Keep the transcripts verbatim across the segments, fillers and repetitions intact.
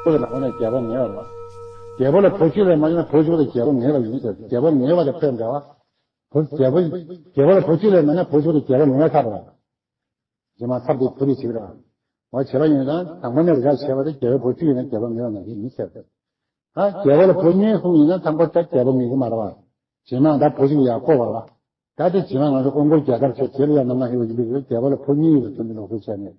ལ་ནང་ནས་རྒྱལ་པོ་ངེས་པ་རེད་བ། རྒྱལ་པོ་ལ་བུ་གཅིག་ལས་མ་ཡིན་ན་བུ་གཅིག་ལ་རྒྱལ་པོ་ངེས་པ་ཡིན་ཟེར། རྒྱལ་པོ་ངེས་པ་དང་ཕན་འདྲ་བ། བུ་རྒྱལ་པོ་རྒྱལ་པོ་ལ་བུ་གཅིག་ལས་མེད་ན་བུ་གཅིག་ལ་རྒྱལ་པོ་ངེས་ཚར་བ། རྗེས་མ་ཚར་དེ་བུ་རེ་བྱེད་ར། བ་བྱེད་པ་ཡིན་ན་དང་པོ་ནས་རེ་བ་བྱས་པ་དེ་རྒྱལ་པོ་བུ་གཅིག་ཡིན་ན་རྒྱལ་པོ་ངེས་པ་ནང་བཞིན་ཡིན་ཟེར། ད་རྒྱལ་པོ་ལ་བུ་གཉིས་གསུམ་ཡིན་ན་དང་པོ་ད་རྒྱལ་པོ་ངེས་ཀྱི་མ་རེད་བ། རྗེས་མ་ད་བུ་གཅིག་ཡར་བསྐོ་བ་ལ། ད་དེ་རྗེས་མ་ང་ཚོ་དབང་བསྐུར་རྒྱལ་ཐབས་བྱས་རྗེས་ལ་ཡང་ནམ་མཁའ་ཧེ་བ་ཡིན་པའི་རྒྱལ་པོ་ལ་བུ་གཉིས་ཡོད་པའི་ཚུལ་འདི་ལོག་སྲོལ་བྱས་ནས།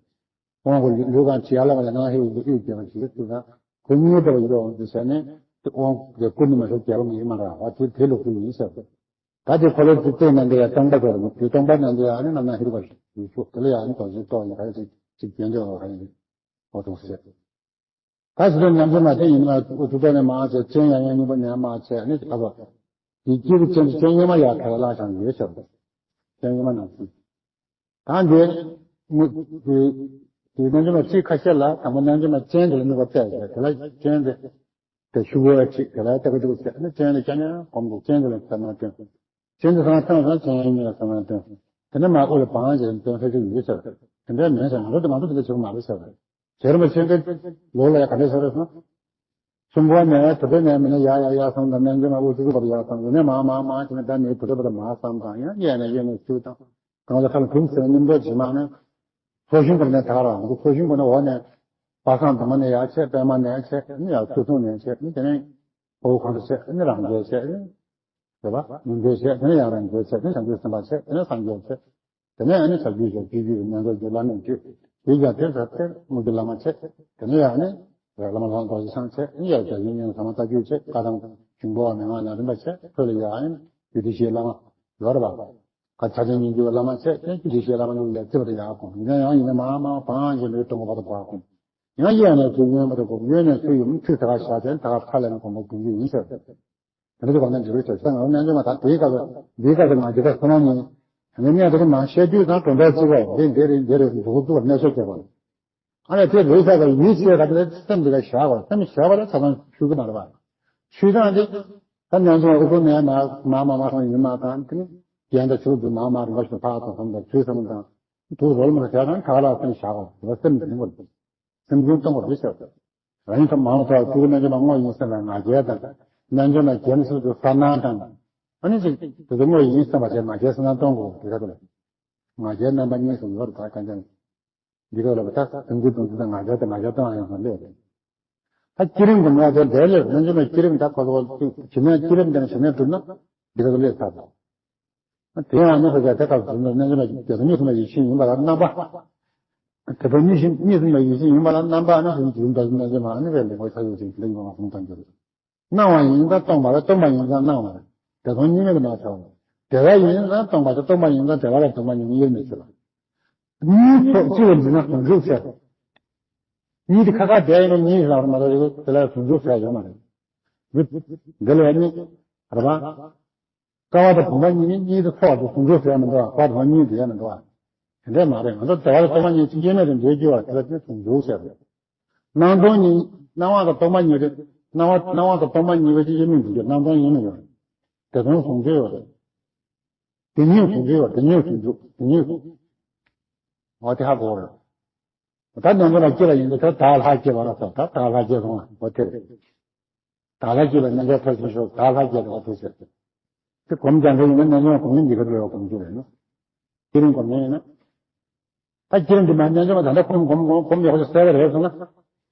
དབང་བསྐུར་ལུས་གང་ཇི་ཡང་ལ་བ་ལ་ནང་ཧེ་བ་ཡིན་པའི་དབུས་རྒྱལ་བ་ཞིག་ཚུལ་དང་། བུ་གཉིས་ལྟ་བུ་ཡོད་པ་འདི་བྱས་ནས་དབང་གི་བསྐུར་ནི་མ་གཏོགས་རྒྱལ་པོ་ངེས་ཀྱི་མ་རེད་བ། དེ་དེ་ལོག་སྲོལ་ཡིན་ཟེར། ད་དེ་ཁོ་ལོ་ཚིག་བལྟས་ན་འདི་ཡང་སྟོང་པ་ཟེར་བ་དེ་སྟོང་པ་ནང་འདི་ཡང་ནི་ནམ་མཁའ་ཧེ་བ་ཞིག་ཚུལ་དེ་ལ་ཡང་ནི་དོགས་ཟོན་རྟོགས་ཡིན་ག་རེ་ཅིག་ཅིག་རྒྱན་འདོད་བ་ག་ཡིན། འོ་དུ་ཟེར། ད་ཟེར་ན་ཉམས་ཆེན་མ་དེ་ཡིན་ན་ཐུགས་ཐུགས་ནས་མ་ཟེར་སྤྱན་ཡང་ཡང་སྙིང་པོ་ནས་མ་ཟེར་ནི་ད་བ། དེ་སྐྱེས་པའི་སྤྱན་དུ་སྤྱན་གཡོན་མ་ཡར་ཐལ་ལ་ལྷག་ཀྱང་ཡོད་ཟེར་བ། སྤྱན་གཡོན་མ་ནང་བཞིན། ད་འདི་མི་དེ་དེ་རྣལ་འབྱོར་མ་ཚིག་ཁ་ཤས་ལ་དང་པོ་རྣལ་འབྱོར་མ་སྤྱན་དེ་ལ་དམིགས་པ་བཙལ་ཟེར་དེ་ལ་སྤྱན་དེ་དེ་ཤུགས་པོ་གཅིག་དེ་ལ་ལྟ་གི་འདུག་ཟེར་ནི་སྤྱན་དེ་སྐྱ་ཉག་གོམ་དེ་སྤྱན་དེ་ལ་ཟེར་ན་སྟོན། སྤྱན་དེ་ཚང་མ་སྟོན་སོང་སྤྱན་གཡོན་གཉིས་ལ་ཟེར་ན་སྟོན། དེ་ནས་མ་དབུ་ལ་བང་ཞིག་སྟོན་ས་ཅིག་ཡོད་ཟེར། དེ་འདྲ་མེད་ཟེར། ང་ཚོ་དེ་ང་ཚོ་དེ་འདྲ་བྱེད་ཀྱི་མ་རེད་ཟེར། རྗེ་རིན་པོ་ཆེ་གི་ལོ་ལ་ཡ་ག་འདྲ་ཟེར་རེད་ཟེར་ན། གསུམ་པོ་ནས་དེ་དེ་ནས་མི་ནི་ཡ་ཡ་ཡ་སོང་དང་རྣལ་འབྱོར་མ་དབུ་ཚུགས་བབ་ཡ་སོང་དེ་ནས་མ་མ་མ་དེ་ནས་ད་ནི་བུ་ཕྲུག་པ་དང་མ་བསམ་དང་ཡང་གཡས་ནས་གཡོན་ནས་ཚུར་དང་། གང་ལ་ཁ་ལ་ཁུག་ཟེར་མཉམ་དུ་རྗེས་མ་ནས་ཚོགས་ཞིང་སྒོ་ནས་དག་རང་གི་ཚོགས་ཞིང་སྒོ་ནས་འོག་ནས་པ་སངས་དུ་མ་ནས་ཡར་ཆད་པད་མ་ནས་ཆད་ནི་ཡར་ཚུར་ཐུང་ནས་ཆད་ནི་དེ་ནས་ཕ་བོ་ཁོང་ཁྲོ་ཆད་ནི་རང་རྒྱལ་ཆད་ནི་རེད་པ། ཉིན་མཚན་ཆད་དེ་ནས་ཡང་རང་རྒྱལ་ཆད་དེ་ནས་བྱང་ཆུབ་སེམས་དཔའ་ཆད་དེ་ནས་སངས་རྒྱས་ཆད། དེ་ནས་ཨ་ནི་བྱ་རྒྱུད་བྱ་རྒྱུད་རྒྱུད་ཀྱི་ནང་དུ་རྒྱུད་བླ་མེད་རྒྱུད། རྒྱུད་ཀྱང་དེ་ལྟར་དེར་དངོས་ཀྱི་བླ་མ་ཆེ། དེ་ནས་ཡང་ནི་བླ་མ་ལྷ་རྡོ་རྗེ་འཆང་ཆེ། ཨ་ནི་ཡང་རྒྱ་ཡིན་ཡང་ཟ་མ་ལྟ་རྒྱུད་ཆེ། བཀའ་དང་འབྱུང་པོ་བ་མན་ངག་ལ་རིམ་པ་ཆེ། ཁོ་ལ་ཡང་ཨ་ནི་རྒྱུད་སྡེ་བཞིའི་བླ་མ་ཡོད་རེད་པ། ཁ་ཆ་ཆེན་སྙིང་རྒྱུད་བླ་མ་ཆེ། ཨ་ནི་རྒྱུད་སྡེ་བཞིའི་བླ་མ་ལ་ཡང་རྩིབ་པ་དེ་ཡར་སྒོམ། ཡིན་ན་ཡང་ཡིན་ན་མ་མ་བང་ཞིག་ལ་སྟོན་པ་དང་བར་སྒོམ། ཡང་གཡས་ནས་ཚུར་གཡོན་པ་དང་སྒོམ། གཡོན་ནས་ཚུར་ཡོང་ཚུར་ད་ག་བཞག་ཅན་ད་ག་ཕར་ལ་ཡང་སྒོམ་པ་སྒོམ་རྒྱུ་ཡིན་ཟེར། དེ་འདྲ་ཅིག་གོ་ན་འགྲིག་རེད་ཟེར། ད་ང་རང་རྣལ་འབྱོར་མ་ད་དེའི་སྐབས་སུ་འདིའི་སྐབས་སུ་ང་འདི་ག་སོ་ན་ནི་ངས་གནས་དེ་ག་མ་བཤད་དུས་ད་དོན་དག་གཅིག་གོ་འདི་འདི་རེད་འདི་རེད་འདུག་འདུག་གནས་ཤོག་བྱེད་དགོས། ཨ་ནི་དེ་རེད་ས་ག་ཡིད་ཆེས་ག་དེ་སེམས་འདི་ག་བཞག་དགོས། སེམས་བཞག་པ་ལ་ཆ་ཚང་ཆུད་ཀྱི་མ་རེད་པ། ཆུད་སྟངས་དེ་ད་རྣལ་འབྱོར་མ་དབུ་གུར་ནས་མ་མ་མ་མ་སོང་ཡིན་མ་དང་དེ་ནི་རྒྱན་དང་ཆུ་དུ་མ་མ་རིམ་པ་ཞིག་ཕར་དང་གསུམ་དང་ཚུལ་གསུམ་དང་དུ་རོལ་མོ་བྱས་ཙང་ད་ག་ལ་སེམས་བཞག་དགོས། དེ་སེམས་འཛིན་དགོས། སེམས་འཛིན་གཏོང་བར་མི་བྱ། རང་ཉིད་ཐོག་མང་ཐོག་ཐུགས་རྣལ་འབྱོར་མ་དངོས་ཡིན་བསམ་པའི་ང་རྒྱལ་དང་། རྣལ་འབྱོར་མ་རྒྱན་སོགས་སུ་གསལ་སྣང་དང་། ཨ་ནི་ཅིག་དེ་ཚོ་དངོས་ཡིན་བསམ་པ་བྱས་ང་རྒྱལ་གསལ་སྣང་གཏོང་དགོས་དེ་ག་དེ་ལ། ང་རྒྱལ་རྣམ་པ་གཉིས་སུ་ཡོད་རེད་ད་གང་ཅང་། འདི་ག་ལ་ད་སེམས་འཛིན་གཏོང་ཚུལ་དང་ང་རྒྱལ་དང་ང་རྒྱལ་གཏོང་ཡང་ཟེར་ལས་རེད། ད་བསྐྱེད་རིམ་གྱི་ངོ་བོ་དེ་ལས་རྣལ་འབྱོར་མ་བསྐྱེད་རིམ་ད་ཁོ་ཚོ་ཇི་ནས་བསྐྱེད་རིམ་དེ་ནས་ཇི་ནས་གྲུབ་ན་འདི་ག་ལ་སླེབས་ཚར་ད། དེ་ཡང་ནི་ཁོ་ཚོ་དེ་ལྟར་བཟུང་ནས་རྣལ་འབྱོར་མ་དེ་ཚོ་གཉིས་སུ་མ་ཡེ་ཤེས་ཡིན་པ་ལ་རྣམ་པ། དེ་ཚོ་གཉིས་ཤེས་གཉིས་སུ་མ་ཡེ་ཤེས་ཡིན་པ་ལ་རྣམ་པ་ནི་གཟུང་འཛིན་ཟུང་འབྲེལ་རྣལ་འབྱོར་མ་ཨ་ནི་རེད་ལས་ངོ་ཚ་ཡོད་ཅིང་དེ་ལ་ཡིན་པ་མ་གསུངས་ཙམ་གྱིས། སྣང་བ་ཡིན་ཙང་སྟོང་པ་རེད། སྟོང་པ་ཡིན་ཙང་སྣང་བ་རེད། དེ་དོན་གཉིས་མེད་དུ་མ་ཚོར་བ། དེ་ལ་ཡིན་ཙང་སྟོང་པ་དེ་སྟོང་པ་ཡིན་ཙང་དེ་ལ་ལ་སྟོང་པ་ཉིད་དབྱེར་མི་ཕྱེད་པ། གཉིས་ཚོགས་གཅིག་ལ་འཛིན་ན་ཟུང་འཇུག་ཟེར། གཉིས་དེ་ཁ་ཁ་བསྡད་ཡིན་ན་གཉིས་ལ་མ་གཏོགས་དེ་ལ་ཟུང་འཇུག་ཟེར་ཡོད་མ་རེད། འདི་ལ་ནི་རེད་པ། ཀ་བ་དང་བུམ་པ་གཉིས་ནི་གཉིས་དེ་ཚོགས་དེ་ཟུང་འཇུག་ཟེར་མི་འདུག་ཀ་བ་དང་བུམ་པ་གཉིས་དེ་ཡང་མི་འདུག་དེ་འདྲས་མ་རེད། ང་ཚོ་དེ་བ་ལ་སྟོང་པ་ཉིད་ཅིག་སྐྱེ་མེད་དུ་འདོད་རྒྱུ་བ་དེ་ལ་དེ་ཟུང་འཇུག་ཟེར་རེད། སྣང་སྟོང་ཉིད་སྣང་བ་དང་སྟོང་པ་ཉིད་རེད། སྣང་བ་སྣང་བ་དང་སྟོང་པ་ཉིད་པ་ཅིག་ཡེ་མི་འདུག་རྒྱུ་སྣང་སྟོང་ཡེ་མི་ཡོད་རེད། དེ་དོན་ཟུང་འཇུག་ཡོད་རེད། དེ་ཉིད་ཟུང་འཇུག་ཡོད་དེ་ཉིད་ཟུང་འཇུག་དེ་ཉིད་ཟུང་། འོ་དེ་ཧ་གོ་རེད། ད་ནང་ཁོ་ལ་སྐྱེ་བ་ཡིན་ཏེ་ད་ད་ལྷ་སྐྱེ་བ་ལ་སོགས་ད་ད་ལྷ་སྐྱེ་སོང་བ་དེ་རེད། ད་ལྷ་སྐྱེ་བ་ནང་ཁོ་ཐོས་ཤིང་ཤོག་ད་ལྷ་སྐྱེ་བ་དེ་ཟེར་ཏེ། དེ་སྒོམ་རྒྱག་མཁན་ཡིན་ན་རྣལ་འབྱོར་སྒོམ་མཁན་འདི་ག་རེ་སྒོམ་རྒྱུ་རེད་ན། དེ་རིང་སྒོམ་མཁན་ཡིན་ན། ད་སྐྱེ་རིང་འདི་མ་རྣལ་འབྱོར་མ་ད་ལྟ་སྒོམ་སྒོམ་སྒོམ་སྒོམ་ཡག་པོ་གསལ་བ་རེད་སོང་ན།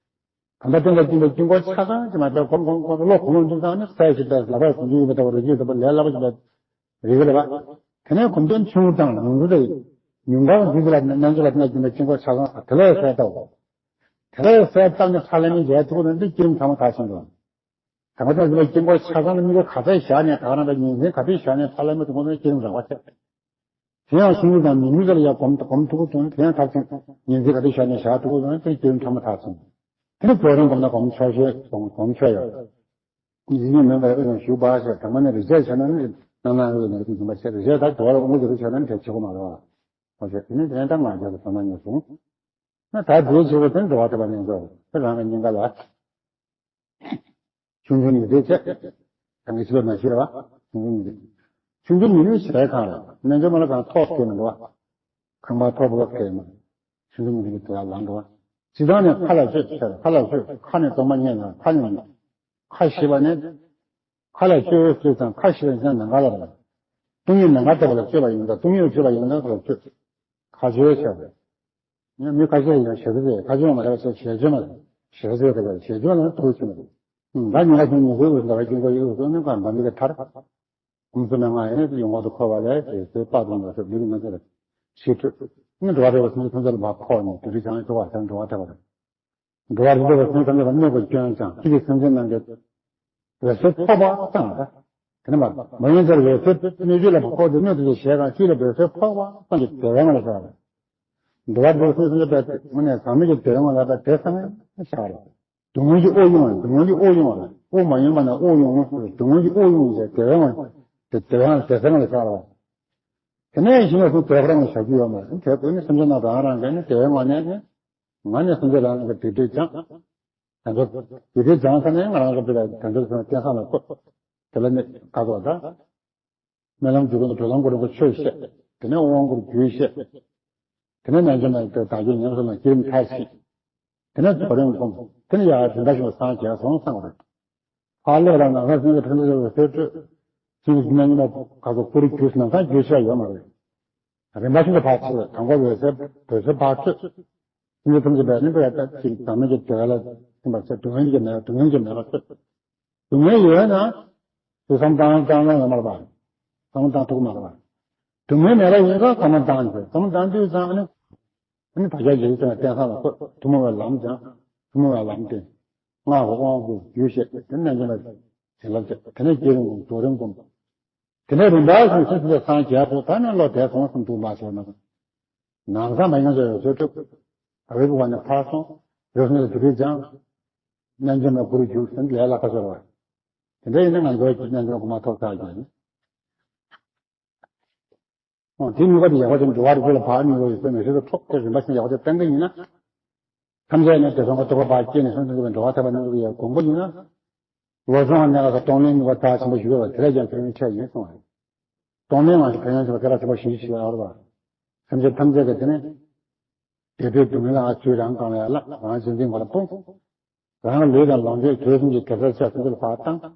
ད་ལྟ་སྟོན་པ་སྟོན་པའི་དཀྱིལ་འཁོར་ཆ་ཚང་ཅིག་མ་ད་སྒོམ་སྒོམ་སྒོམ་བློ་གོང་ལ་འདུག་ཙང་ནི་གསལ་ཞིག་ད་ལག་པར་གོང་ཆུང་ཡོད་པ་ལྟ་བུ་རེ་ཅིག་ལྟ་བུ་ལས་སླ་པོ་ཞིག་ལ། རེད་གི་རེད་པ། དེ་ནས་གོམས་དོན་ཆུང་ངུ་དང་ཉུང་ངུ་དེ། ཉུང་མཐར་འདི་ཚོ་ལ་རྣལ་འབྱོར་པ་ལ་སྐྱེ་བ་དཀྱིལ་འཁོར་ཆ་ཚང་དེ་ལས་གསལ་ལྟ་བུ། དེ་ལས་གསལ་བཏབ་ནས་ཁྲ་ལམ་མེ་མཇལ་ཐུབ་ན་འདི་བསྐྱེད་རིམ་ཚང་མ་མཐར་ཕྱིན་འགྲོ། དང་པོ་དེ་ཚོ་ལ་དཀྱིལ་འཁོར་ཆ་ཚང་ལ་མིག་གིས་ག་ཚད་བཞག་ནས་ག་རང་དང་ཉིན་མཚན་ག་དུས་བཞག་ནས་ཁྲ་ལམ་མེ་དུ་འཁོར་ན་བསྐྱེད་རིམ་རགས་པ་ཆགས། དེ་ཡང་ཆུང་ངུ་དང་ཉུང་ངུ་ཚོ་ལ་ཡང་གོམས་གོམས་ཐུབ་ཀྱི་འདུག་ན་དེ་ཡང་མཐར་ཕྱིན། ཉིན་མཚན་ག་དུས་བཞག་ནས་བཞག་ཐུབ་ཀྱི་འདུག་ན་དེ་བསྐྱེད་རིམ་ཚང་མ་མཐར་ཕྱིན། དེ་ནས་བསྐྱེད་རིམ་གོམས་ན་གོམས་ཆོག་ཤེས་གོམས་ཆོག་ཡོད། ཡིན་ནི་མིན་པར་ཨེ་ཡང་ཞུ་བ་ཞེས་དང་པོ་ནས་རེ་ཆད་བྱས་ན་ནི་སྣང་སྣང་ཨེ་ཡོད་ན་རེ་ཞུ་བ་ཞེས་རེ་ཆད་ད་དུ་བར་དབང་པོ་དེ་རུ་བྱས་ན་ནི་གལ་ཆེ་གོ་མ་རེད་བ། ཨོ་ཞེས་དེ་ནི་དེ་ད་ང་རྒྱལ་དུ་སོང་ན་ངེས་སོང་། ན་ད་དེའི་ཆེ་བ་དེ་འགྲོ་བ་ཐེ་བ་ནས་འགྲོ་དེ་རང་གི་སྙིང་ག་ལ། ཆུང་ཆུང་ཉིད་དེ་ཆད། གང་གི་ཆེ་བ་མ་ཤེས་བ། ཆུང་ཆུང་ཉིད་དེ། ཆུང་ཆུང་ཉིད་ནི་ཞེས་གང་རེད་ནན་ཆོ་མ་ལ་གང་ཐོག་སྐྱེས་མི་འགྲོ་བ། ཁང་པ་ཐོག་བུ་སྐྱེས་མ། ཆུང་ཆུང་ཉིད་དེ་དེ་ལ་ལང་འགྲོ་བ། སྤྱིར་བཏང་ནས་ཁ་ལ་སྤྱོད་ཟེར། ཁ་ལ་སྤྱོད། ཁ་ནས་སྟོང་པ་རྙེད་ན་ཁ་ནས། ཁ་ཞེས་པ་ནི། ཁ་ལ་སྤྱོད་ཟེར་ཙང་ཁ་ཞེས་པ་ནི་ནམ་མཁའ་ལ་རེད། སྟོང་ཉིད་ནམ་མཁའ་ལྟ་བུ་ལ་སྤྱོད་པ་ཡིན་ན། སྟོང་ཉིད་ལ་སྤྱོད་པ་ཡིན་ན་ཁ་ལ་སྤྱོད། ཁ་སྤྱོད་ཟེར་བས། ཡང་མི་ཁ་ཤས་ཡིན་ན་ཞེ་སྡང་ཟེར། ཁ་སྤྱོད་མ་རེད་ཟེར། ཞེ་སྤྱོད་མ་རེད། ཞེ་སྡང་ཟེར་བས། ཞེ་སྤྱོད་ལ་ཐུག་ཕྱིན་མ་རེད། ད་ཉི་མ་བཞིན་ཉི་ཟེར་འོད་ཟེར་བ་སྐྱིན་གོ་ཡོད་སོང་ནས་གང་འདྲ་མི་གི་མཐར། ཀུན་རྫོབ་མན་ངག་ཡིན་ན་ཡོངས་གྲུབ་ཏུ་འཁོར་བ་ལས་ཞེས་ཟེར། དཔག་ཏུ་མེད་པ་ཞིག་ལུས་ཀྱི་ངོ་ཚ་ལ་ཞེས་སྤྲོས། ནི་འགྲོ་བ་རིགས་པ་སེམས་ཅན་ཐམས་ཅད་ལ་མ་འཁོར་ནས་དེ་དུས་ཀྱང་འགྲོ་བ་ཐམས་ཅད་ལ་འགྲོ་བ་རིགས་པ་སེམས་ཅན་ཐམས་ཅད་ལ་གནོད་པའི་སྐྱོན་ཙམ་ཅིག་གིས་སེམས་ཅན་རྣམས་ཀྱི་འོད་གསལ་འཕགས་པ་ཙམ་ལ། དེ་ནི་མ་མ་ཡིན་ཙང་འོད་གསལ་སྣོད་བཅུད་ལ་འཕགས་པ་དེ་སྣོད་དུ་བྱས་གང་ཤུགས་ལ་འོད་གསལ་འཕགས་པ་ཙམ་གྱི་དེ་བས་མ་ལ་བྱ་བ། འགྲོ་བ་རིགས་པ་སེམས་ཅན་ཐམས་ཅད་ལ་དངོས་གནས་ཟག་མེད་ཀྱི་དེ་བས་མ་ལ་བྱ་བ་དེ་ས་ངེས་བྱ་བ་རེད། སྡུག་བསྔལ་གྱི་དབུགས་དབྱུང་བ། སྡུག་བསྔལ་གྱི་དབུགས་དབྱུང་བ་ལ། དབུགས་མ་ཡིན་པ་ན་དབུགས་དབྱུང་། སྡུག་བསྔལ་གྱི་དབུགས་དབྱུང་བྱས་དེ་བས་མ་དེ་དེ་བས་དེ་ས་ངེས་ལ་བྱ་བ། དེ་ནས་གཞི་ནས་སུ་དེ་ཁོ་རང་ལ་བྱ་རྒྱུ་ཡོད་མ་རེད། དེ་ཁོ་ནི་སེམས་ཅན་རྣམས་རང་རང་གིས་ནི་དེ་བས་དངོས་གནས་ནི། ང་ནི་སེམས་ཅན་རང་གི་སྡིག་སྒྲིབ་སྦྱངས། དེ་ཚོ་སྡིག་སྒྲིབ་སྦྱངས་ཚར་ནས་ང་རང་གི་སྡིག་ལ་དེ་ཚོ་སོང་བསྟན་བསམ་ལ་བཀོད། དེ་ལ་ནི་བཀའ་སྩལ་པ་དང་། སྨོན་ལམ་འཇུག་གོ་ནོ་གྲོལ་ལམ་གོ་རིམ་གྱི་ཆོས་བཤད། དེ་ནས་དབང་བསྐུར་རྒྱུད་བཤད། དེ་ནས་རྣལ་འབྱོར་མའི་བདག་རྒྱུད་ཉམས་སུ་བླང་བསྐྱེད་རིམ་མཐར་ཕྱིན། དེ་ནས་རྫོགས་རིམ་སྒོམ། དེ་ནས་ཡར་རིམ་པ་བཞིན་སངས་རྒྱས་སོང་བསམ་པ་རེད། ཕར་སླེབས་ལ་ནང་ས་སེམས་ཀྱི་ཕན་ཚུན་འོད་གསལ་སྤྲོས། སེམས་ཀྱི་སྣང་བ་ག་ཚོད་བསྐུར་རྒྱུ་ནང་ས་རྒྱུ་ཆ་ཡོད་མ་རེད། རིམ་པ་བཞིན་དུ་ཕར་ཕྱིན། དང་པོ་འོད་གསལ་འོད་གསལ་ཕར་སྤྲོས། སེམས་ཀྱི་ཕན་ཚུན་འབད་ནི་པའི་ལྟ་ཅིག་ཟག་མེད་ཀྱི་དེ་ལ་ཐིམ་པར་བྱེད། སྡུག་བསྔལ་གྱི་མེད་པ། སྡུག་བསྔལ་གྱི་མེད་པ་སྤྲོས། སྡུག་བསྔལ་ཡོད་ན། དེ་བསམ་བཏང་བཏང་ན་ཡོད་མ་རེད་པ། བསམ་བཏང་ཐུབ་མ་རེད་པ། སྡུག་བསྔལ་མེད་པ་ཡིན་ཙང་བསམ་བཏང་བྱས། བསམ་བཏང་དུས་ཙང་ཨ་ནི། ཨ་ནི་བདག་ཅག་རྗེས་སུ་བསྟན་ས་ལ་བཀོད། ཐུན་མོང་བའི་ལམ་སྦྱངས། ཐུན་མོང་བའི་ལམ་བསྟེན། སྔགས་ཀྱི་དབང་བསྐུར་རྒྱུད་བཤད། དེ་ནས་རྣལ་འབྱོར་མའི་བྱིན་རླབས་བསྐྱེད། དེ་ནས་བསྐྱེད་རིམ་སྒོམ། རྫོགས་རིམ་སྒོམ། དེ་ནས་རིམ་པ་བཞིན་སེམས་ཅན་སངས་རྒྱས་སོ། ད་ནི་བློ་བདེ་སོང་བསམ་འདུག་མ་བྱས་ན། ནང་ས་མ་ཡིན་ཙང་འོད་གསལ་སྤྲོས། ཨ་བའི་བུ་བ་ནས་ཕར་སོང་། འོད་གསལ་དུ་རིག་ཀྱང་། རྣལ་འབྱོར་མའི་སྐུ་རུ་གྱུར་ཟེར་ལས་སླ་ཁ་ཤོར་བ། དེ་འདྲ་ཡིན་ན་ང་ཚོའི་རྣལ་འབྱོར་གོང་མ་ཐོབ་ཚར་གྱི་ཡིན། འོ་དེ་ནུས་པ་དེ་ཡག་པོ་དེ་འགྲོ་བ་རིགས་པ་ལ་བག་ནུས་པ་ཡོད་པའི་མི་ཚེ་དུ་ཐོག་དེ་རིམ་པ་བཞིན་ཡག་པོ་དེ་བསྟན་གྱི་ཡིན་ན། ཐམས་ཅད་ནི་བདེ་སྟོང་གི་རྟོགས་པ་བག་སྐྱེས་ནས་སེམས་ཙམ་པའི་འགྲོ་བ་ཐེག་པ་རྣམ་གྲོལ་གྱི་ཡ་དགོངས་པ་ཡིན་ན། ལོ་ཆུང་བ་ནས་ལ་སོགས་གཏོང་ལེན་ནུས་པ་དག་ཆེན་པོ་ཞིག་ཡོད་པ་དེ་ལས་ཀྱང་ཕན་ཡོན་ཆེ་ཡིན་གསུངས་པ་རེད། གཏོང་ལེན་མ་ཞིག་ཕན་ཡོན་ཆེ་བ་དེ་ལ་ཆེན་པོ་ཞིག་ཞིག་ཡོད་རེད་པ། སེམས་ཅན་ཐམས་ཅད་ཀྱི་དེ་ནི། བདེ་སྡུག་སྡུག་བསྔལ་ལ་ཚུར་རང་གང་ལ་ཡ་ལ་རང་གཅེས་འཛིན་ཁོ་ལ་སྤུངས། རང་ལུས་དང་ལོངས་སྤྱོད་དུས་གསུམ་གྱི་དགེ་རྩ་ཆ་ཚང་ཚུལ་ཕར་བཏང་།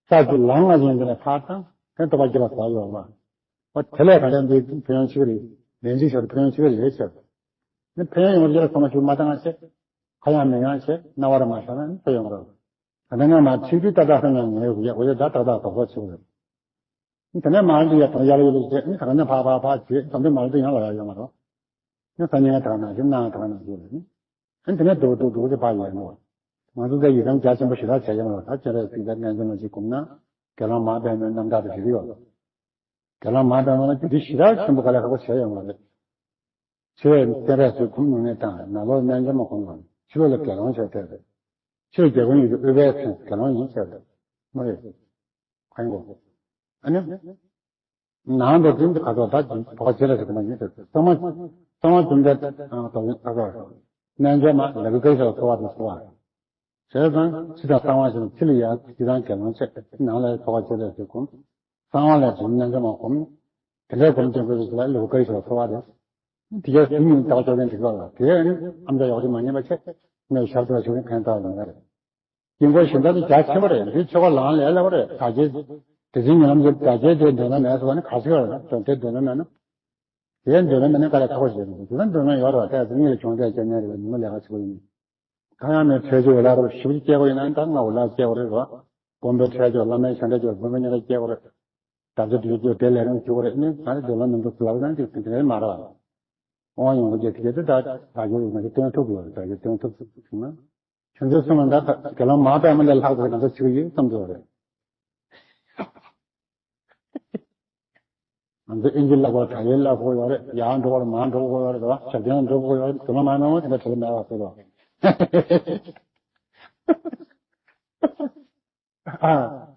ས་ཀྱི་ལམ་ལྔ་བཞིན་དུ་ནས་ཕར་བཏང་། དེ་རྟོགས་པ་སྐྱེས་པ་ཟ་ཡོད་པ། འོ་དེ་ལས་ག་ལས་འདི་ཕན་ཡོན་ཆེ་གི་རེད། ལན་གཅིག་བྱས་ཏེ་ཕན་ཡོན་ཆེ་གི་རེད་ཟེར། ནི་ཕན་ཡོན་ཡོང་རྒྱུ་ལ་ཚང་མ་ཞིག་མ་བཏང་བྱས། ཁ་ཡང་མི་ཡང་བྱས། རྣ་བར་མ་ཤོར་ན་ནི་ཕན་ཡོང་རོགས། ད་ལྟ་ང་མ་ཁྲིག་ཁྲིག་ཏག་ཏག་ཧ་ང་ངའི་ཡག་པོ་ཡོད་ད་ཏག་ཏག་དོག་པོ་ཆེ་གི་རེད། ནི་དེ་ནས་མ་འདི་ཡ་དང་ཡར་ཡོད་ལ་བྱས་ནི་ད་ག་ནས་ཕར་ཕར་ཕར་བྱས་དམ་དུ་མ་ལ་དུ་ཡང་ལ་ཡ་ཡོད་མ་རོགས། ནི་ས་ཉིན་ཡང་ད་ག་ན་ཞིག་ནང་ད་ག་ན་ཞིག་རེད་ནི། ཨ་ནི་དེ་ནས་འགྲོ་འགྲོ་འགྲོ་དེ་ཕར་ཡོང་ངོ་། ང་ཚོ་འདི་ཡི་དམ་རྒྱ་ཆེན་པོ་ཞེ་དྲག་བྱས་ཡོད་མ་རེད། ད་ཁྱེད་རང་ཚོ་འདི་རྣལ་འབྱོར་མ་ཞིག་སྒོམ་ན། དགེ་སློང་མར་པདྨའི་རྣམ་ཐར་དེ་ཞིག་ཡོད། དགེ་སློང་མར་པདྨ་ལ་རྒྱུད་སྡེ་ཞེ་དྲག་ཆེན་པོ་ག་ལ་ཁག་པོ་བྱས་ཡོད་མ་རེད། ཆེ་བའི་སྤྱན་རས་གཟིགས་སྒོམ་ནུས་མེད་དང་ནང་ལོགས་རྣལ་འབྱོར་མ་སྒོམ་ལ་ཕྱི་ལོགས་ལ་དགེ་སློང་བྱས་ཏེ་རེད། ཕྱི་ལོགས་དགེ་སློང་ཡིན་གྱི་དབུས་པའི་མཚན་དགེ་སློང་ཡིན་བྱས་ཏེ་མ་རེད། གང་ཡིན་གོ། ཨ་ནི། ནང་དུ་འཛིན་དུ་ཁ་དོག་ད་འདོགས་པ་བྱེད་ལ་ཟེར་གི་མ་ཡིན་ཟེར། གཙང་མ་གཙང་མ་འཛིན་པའི་དོགས་ཡིན་ཁ་དོག་རྣལ་འབྱོར་མ་ལ་གུ་ཀའི་ཞབས་འཚོ་བ་དང་འཚོ་བ། བྱས་ཙང་ཕྱི་དང་གཙང་མ་ཞིག་ཕྱི་ལ་ཡང་ཕྱི་དང་དགེ་སློང་བྱས་ནང་ལ་འཚོ་བ་བྱེད་ལ་ཟེར་གོ། གཙང་མ་ལ་འཛིན་རྣལ་འབྱོར་མ་སྒོམ། དེ་ལས་སྒོམ་སྟོན་དགོས་པའི་ཕྱི་ལ་ལ་གུ་ཀའི་ཞབས་འཚོ་བ་རེད། དེ་གའི་སུ་ཉིད་ལྟ་བ་ཆོག་མཁན་དེ་ག་ལ་དེ་ཨ་ནི་ཨམ་ཅོག་ཡག་ཅིག་མ་ཉན་པ་བྱས་ངས་ཞབས་འཚོ་བ་ཆོག་མཁན་ཕན་ཐོགས་ཡོང་གི་རེད། དཀྱིལ་འཁོར་གཞན་དག་ནི་རྒྱ་ཆེན་པོ་རེད། འདི་ཆོ་ག་ལའང་ལས་སླ་པོ་རེད། བདག་བསྐྱེད། དེ་བཞིན་ཉོན་མོངས་ཀྱི་བདག་བསྐྱེད་དེ་འདོད་ན་མེད་ཟེར་བ་ནི་ག་ཚོད་རེད། དོན་དེ་འདོད་ན་མེད་ན། དེ་འདོད་ན་མེད་ན་དཀའ་ལས་ཁག་པོ་ཞིག་རེད། དེ་ན་འདོད་ན་ཡོད་རེད་བ། ད་ཡ་ཚོ་གཉིད་ལ་གྱོང་རྒྱག་སྐྱོན་ཉན་རེད་བ། ཉི་མ་ལས་ཀ་བྱེད་པ་ཡིན། གང་ཡང་མེད་འཕྲལ་གྱི་འོ་ལ་རོ་ཞིབ་ཀྱི་སྐྱེ་དགོས་ཡིན་ན་ད་ང་འོ་ལ་སྐྱེ་དགོས་རེད་བ། སྒོམ་པའི་འཕྲལ་གྱི་བླ་མའི་ཞལ་འདྲ་གྱི་སྒོམ་པའི་ཉེ་ར་སྐྱེ་དགོས་རེད། དག་ཆ་དུས་ཀྱི་དེ་ལས་རང་བྱུང་བ་རེད། ནི་ང་རེ་འདོད་ལ་མི་འདུག་ཟེར་བ་ན་དེ་དེ་མ་རེད་བ། དབང་ཡོང་གི་དེ་དེ་ད་ད་གི་ང་ཚོ་སྟོན་ཐུབ་ཡོད་རེད། ད་གི་སྟོན་ཐུབ་ཐུབ་ཐུབ་ན། ཁྱོད་ཚོ་གསུམ་ལ་ད་དགེ་སློང་མར་པདྨ་ལས་ལྷག་པའི་ང་ཚོ་ཅིག་ཡོད་བསམ་གྱི་ཡོད་རེད། ང་ཚོ་ཨིན་ཇི་བསླབ་དགོས། ད་ཡེ་བསླབ་དགོས་ཡོད་རེད། ཡར་འགྲོ་བར་མར་འགྲོ་དགོས་ཡོད་རེད། ཞབས་བརྟན་འགྲོ་དགོས་ཡོད་རེད། དགེ་སློང་མར་པདྨ་དེ་འདྲ་བྲལ་མེད་པ་ཟེར་རོ། ཨ།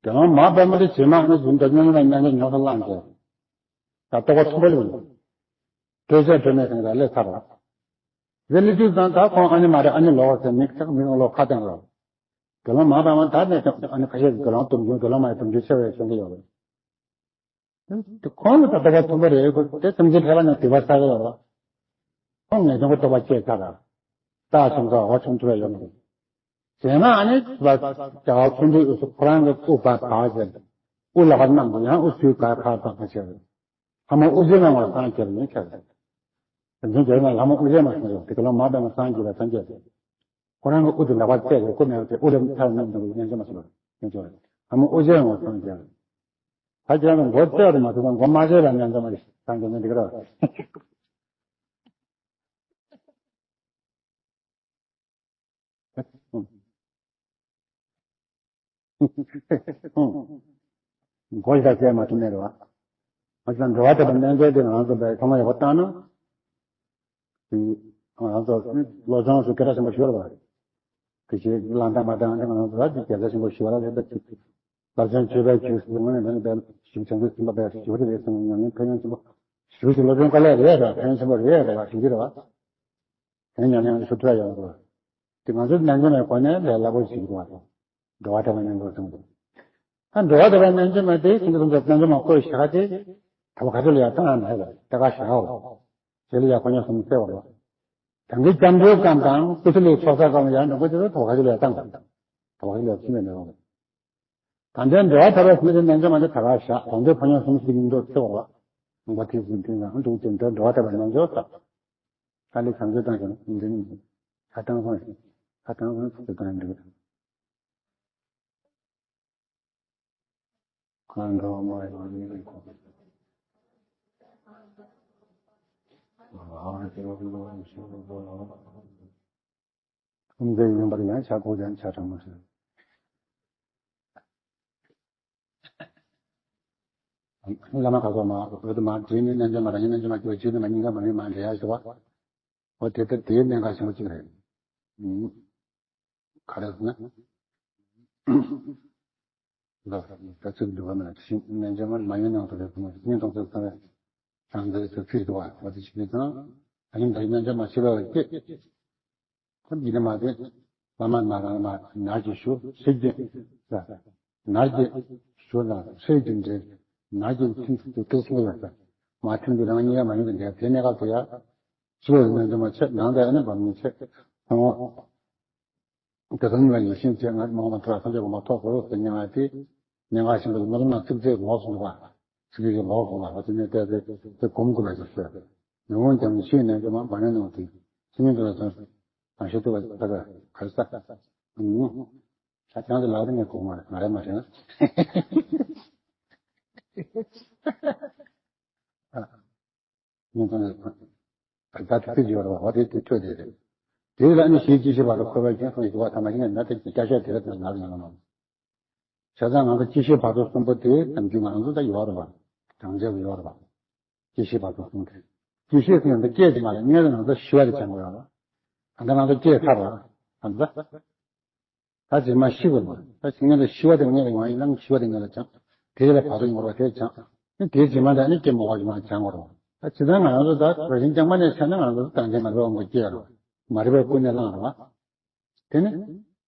དེ་ནང་མ་པདྨ་དེ་བྱེ་མ་ནི་བཟུང་དུ་སྙོམས་ལ་སྙོམས་ལ་ཉམས་སུ་བླངས་ཏེ། ད་རྟོགས་པ་ཐོན་པ་ལས། སྤྲོས་བཅས་སྤྲོས་མེད་ཟེར་ནས་ད་སླེབས་ཚར་བ། དེ་ལས་དུས་ཙང་ད་ཁོང་ཨ་ནི་མ་རེད། ཨ་ནི་ལོག་ཟེར་མིག་ཚག་མིག་ལོག་ཁ་བསྟན་རོགས། དེ་ལ་མ་པདྨ་ད་ནས་ཨ་ནི་ཁ་ཤས་ཀྱི་དགེ་སློང་སྟོབས་འབྱུང་དགེ་སློང་མ་ཡི་སྟོབས་འབྱུང་ཆེ་བའི་བྱེད་ཀྱི་ཡོད་རེད། དེ་ཁོང་ལ་ད་ལྟ་བ་མཐོན་པོ་རེད། ཁོ་དེ་སེམས་ཅན་ཕལ་པ་ནས་སྡིག་པ་བསགས་ཀྱི་ཡོད་རེད། ཁོང་ངེས་དོན་གྱི་རྟོགས་པ་སྐྱེས་ཚར་ར། རྟགས་ཆུང་ས་འོ་ཆུང་ཐུབ་ཡ་ཡོད་མ་རེད། དེས་ན་ཨ་ནི་བ་རྒྱ་གར་ཚོན་མདོག་ཡོད་ས་ཁོ་རང་གི་དབུ་བ་བག་ཟེར། དབུ་ལ་བ་གནམ་དུ་ཡང་དབུ་ཚུལ་ག་ཁ་བག་མ་བྱས་རེད། ལྷ་མོ་དབུ་ཅན་མ་ངོར་སངས་རྒྱས་པ་ཡིན་ཁྱེད་རེད། དེ་ཚོ་རྒྱལ་ན་ལྷ་མོ་དབུ་ཅན་མ་སངས་རྒྱས་དེ་ག་ལ་མ་པས་ན་སངས་རྒྱས་པ་སངས་རྒྱས། ཁོ་རང་གི་དབུ་དེ་ལག་པ་བཙལ་ཏེ་སྐུ་མེད་པ་དེ་དབུ་ལ་ཐལ་མེད་འདུག་ཡན་ཆད་མ་སོང་བར་ཡན་ཆད་མ་སོང་བར་ལྷ་མོ་དབུ་ཅན་ངོར་སངས་རྒྱས། ད་ཁྱེད་རང་མགོ་བཙལ་བ་དེ་མ་ཐུབ་ན་མགོ་མ་བཙལ་བ་ཡན་ཆད་མ་སངས་རྒྱས་ནི་འགྲིག་གི་རེད། མགོ་ཞིག་བཙལ་མ་ཐུབ་ནས་རེད་བ། ང་ཚོ་འགྲོ་བ་དེ་དང་རྣལ་འབྱོར་དེ་ང་ཚོ་བས་ཐོག་མ་ཡག་པོ་བཏང་ན། ང་ཚོ་བློ་སྦྱོང་སུ་སྐད་གྲགས་ཆེན་པོ་ཞུ་བ་རེད་བ། དེ་ཞིག་བླང་དང་མ་བཏང་དེ་ང་ཚོ་ར་དེ་རྒྱལ་ས་ཆེན་པོ་ཞུ་བ་ར་རེད་པ། བློ་སྦྱོང་བཅོས་པའི་རྗེས་སུ་ངོས་ནས་ལན་པའི་ཞུ་བྱང་ཆུབ་སེམས་དཔའ་བས་ཞུ་བ་རེད་སོང་ཉམས་ལེན་ཕན་ཡོན་ཆེན་པོ་ཞུ་ཞིག་བློ་སྦྱོང་དཀའ་ལས་རེད་ར་ཕན་ཡོན་ཆེན་པོ་རེད་ར་བ་ཞུ་གི་རེད་བ། དེ་ཉམས་ལེན་ཞུ་ཐུབ་ཡ་ཡོད་རེད་བ། དེ་ང་ཚོ་རྣལ་འབྱོར་མའི་སྒོ་ནས་ལས་སླ་པོ་ཞིག་རེད་བ། འགྲོ་བ་དག་པའི་རྣལ་འབྱོར་ཟེར་བ། ད་འགྲོ་བ་དག་པའི་རྣལ་འབྱོར་མ་དེ་ཤིན་ཏུ་སོང་ཙང་རྣལ་འབྱོར་མ་བསྐོས་ཞེས་ག་དེ། ཐོབ་ག་ཚོད་ལ་ཡང་བཏང་ཡང་མེད་ལ་ལྟ་ག་བཞག་འོ། དེ་ལ་ཡང་ཁོ་ཉག་གསུམ་གསལ་བ་རེད། དང་གི་སྐྱབས་འགྲོའི་སྐབས་དང་སྐུ་ཚེ་ལས་ཚོགས་བསགས་སྐབས་ལ་ཡང་འགྲོ་དགོས་དེ་ཚོ་ཐོབ་ག་ཚོད་ལ་ཡང་བཏང་དགོས། ཐོབ་ག་ཚོད་ལ་ཡང་ཕྱིན་པའི་འགྲོ་དགོས། དང་དེ་འགྲོ་བ་ཐར་པའི་སེམས་ཅན་རྣལ་འབྱོར་མ་དེ་ཐར་བ་བཞག་དང་དེ་ཕོ་ཉ་གསུམ་ཞིག་གི་སྙིང་སྟོབས་ཚེ་བ་ལ། མགོ་ཐིག་གསུམ་ཐིག་ནང་འདུག་ཅིང་དེ་འགྲོ་བ་ཐར་པའི་རྣལ་འབྱོར་ས། ཨ་ལི་བྱང་ཆུབ་དང་ཞེ་ན་འདི་ནི། ཁ་བཏང་སོང་ཞིང་། ཁ་བཏང་སོང་ཞིང་དེ་དང་འདུག་ཁ་འགྲོ་མ་ཡོང་ནི་ལས་ཁོ། ཐུམ་རྫས་ཡིན་པར་ཡང་བྱ་གོ་ཀྱང་བྱ་གྲང་མོ་ཟེར། བླ་མ་ཁ་སོགས་མ་འོད་དུ་མ་དྲིས་ནས་རྣལ་འབྱོར་མ་རང་ཉིད་རྣལ་འབྱོར་མ་སྐྱེ་བ་ཆོས་དུ་མ་གཉིས་ཀ་མ་ནུས་མ་འདྲེ་ཡ་ཞུ་བ། འོ་དེ་ལྟར་དེའི་གནད་འགག་ཆེན་པོ་གཅིག་རེད། ག་རེ་ཟེར་ན། ལ་ད་ཚིག་འདུག་བ་མེད་ན་ཤིང་རྣལ་འབྱོར་མ་མ་ཡིན་ནང་དུ་རེད་ཟེར་ན་སྙིང་སྟོང་ཚེ་ཚང་བའི་བྱང་ཚེ་ཚེ་ཚིག་འདུག་བ་འོ་དེ་ཞིག་ནི་ཚང་ཨ་ནི་ད་ཡིན་རྣལ་འབྱོར་མ་ཤི་བ་བ་སྐྱེ། ཁོ་འདི་ནི་མ་དེ། བླ་མ་ན་རང་མ་ནར་གྱིས་ཞུ་ཚིག་དེ། ནར་གྱིས་ཞུ་ན་ཚིག་དེ་འདྲེ། ནར་གྱིས་ཐིམ་ཐིམ་དུ་སྐད་ཆེན་པོ་ཡོད་ས། མ་ཐིམ་དུ་རང་ཉིད་མ་ཡིན་པ་འདྲ་དེ་གནས་སྐབས་དུ་ཡ། ཚིག་རྣལ་འབྱོར་མ་ཆེ་ནང་དེ་ཨ་ནི་བམ་ཉིད་ཆེ། ཚང་མ། དེ་ཚོ་གཉིས་ལ་ཡིད་ཆེས་བྱས་ང་མ་འོངས་པ་ཐོག་སངས་རྒྱས་གོ་འཕང་ཐོབ་དགོས་ཟེར་མྱོང་བ་དེ། ཉེན་ཁ་ཆེན་པོ་ཞིག་མ་གཏོགས་ན་ཚིག་ཚིག་ལོག་སོང་བ། ཚིག་གི་ལོག་སོང་བ་དེ་ནས་དེ་དེ་དེ་གོམས་དགོས་པ་ཞིག་ཟེར། མི་འོང་ཀྱང་ཤེས་ནས་ཀྱང་མ་མ་ཉན་ནོ་དེ། ཚིག་ཉན་དུ་ལ་ཚོན། ང་ཤེས་ཐུབ་པ་ཁ་ཁ་ཁ་ས། ད་ཅང་དེ་ལག་དེ་ངས་གོ་མ་རེད་ང་རེ་མ་དྲན་ན། ཉིན་ཐོ་ནས་ད་ལྟ་ཚིག་ཡོད་རེད་བ་དེ་དེ་ཐོས་དེ་རེད། དེ་ལ་ནི་ཞེས་ཅི་ཞིག་བར་དུ་འཁོར་བའི་རྒྱུན་སོང་ཡོད་པ་ཐ་མ་ཡིན་ན་དེ་སྐྱ་ཤས་དེ་རེད་ན་ལ་ཡང་ལ། བྱས་ཙང་ང་ཚོ་སྐྱེ་ཤི་བར་དོ་གསུམ་པོ་དེ་ནམ་རྒྱུན་ང་ཚོ་ད་ཡོད་རེད་བ། བགྲང་བྱ་ཡོད་རེད་བ། སྐྱེ་ཤི་བར་དོ་གསུམ་དེ། སྐྱེ་ཤི་ཟེར་ཡང་ད་སྐྱེ་དེ་མ་རེད་སྔོན་ལ་ང་ཚོ་ཤི་བ་དེ་བྱ་དགོས་ཡོད་རེད། ད་ལྟ་ང་ཚོ་སྐྱེ་ཚར་བ། ད་ལྟ། ད་རྗེས་མ་ཤི་དགོས་མ་རེད། ད་ཤི་ངན་དུ་ཤི་བ་དེ་ངན་ལ་ཡོང་བ་ཡིན་ན་ཤི་བ་དེ་ངན་ལ་བྱང་། དེ་ལ་བར་དོ་ཡོང་བ་དེ་བྱང་། ནི་དེའི་རྗེས་མ་དེ་ནི་སྐྱེ་མ་བ་རྗེས་མ་བྱང་བ་རེད། ད་ཇི་ལྟར་ང་རང་ཚོ་ད་རང་བཞིན་རྐྱང་པ་ནས་བྱས་ན་ང་རང་ཚོ་དང་ཆེན་མ་རིག་པ་མགོ་སྐྱེ་ཡ་རེད། མ་རིག་པའི་ཀུན་ནས་བསླངས་རེད་བ། དེ་ནི།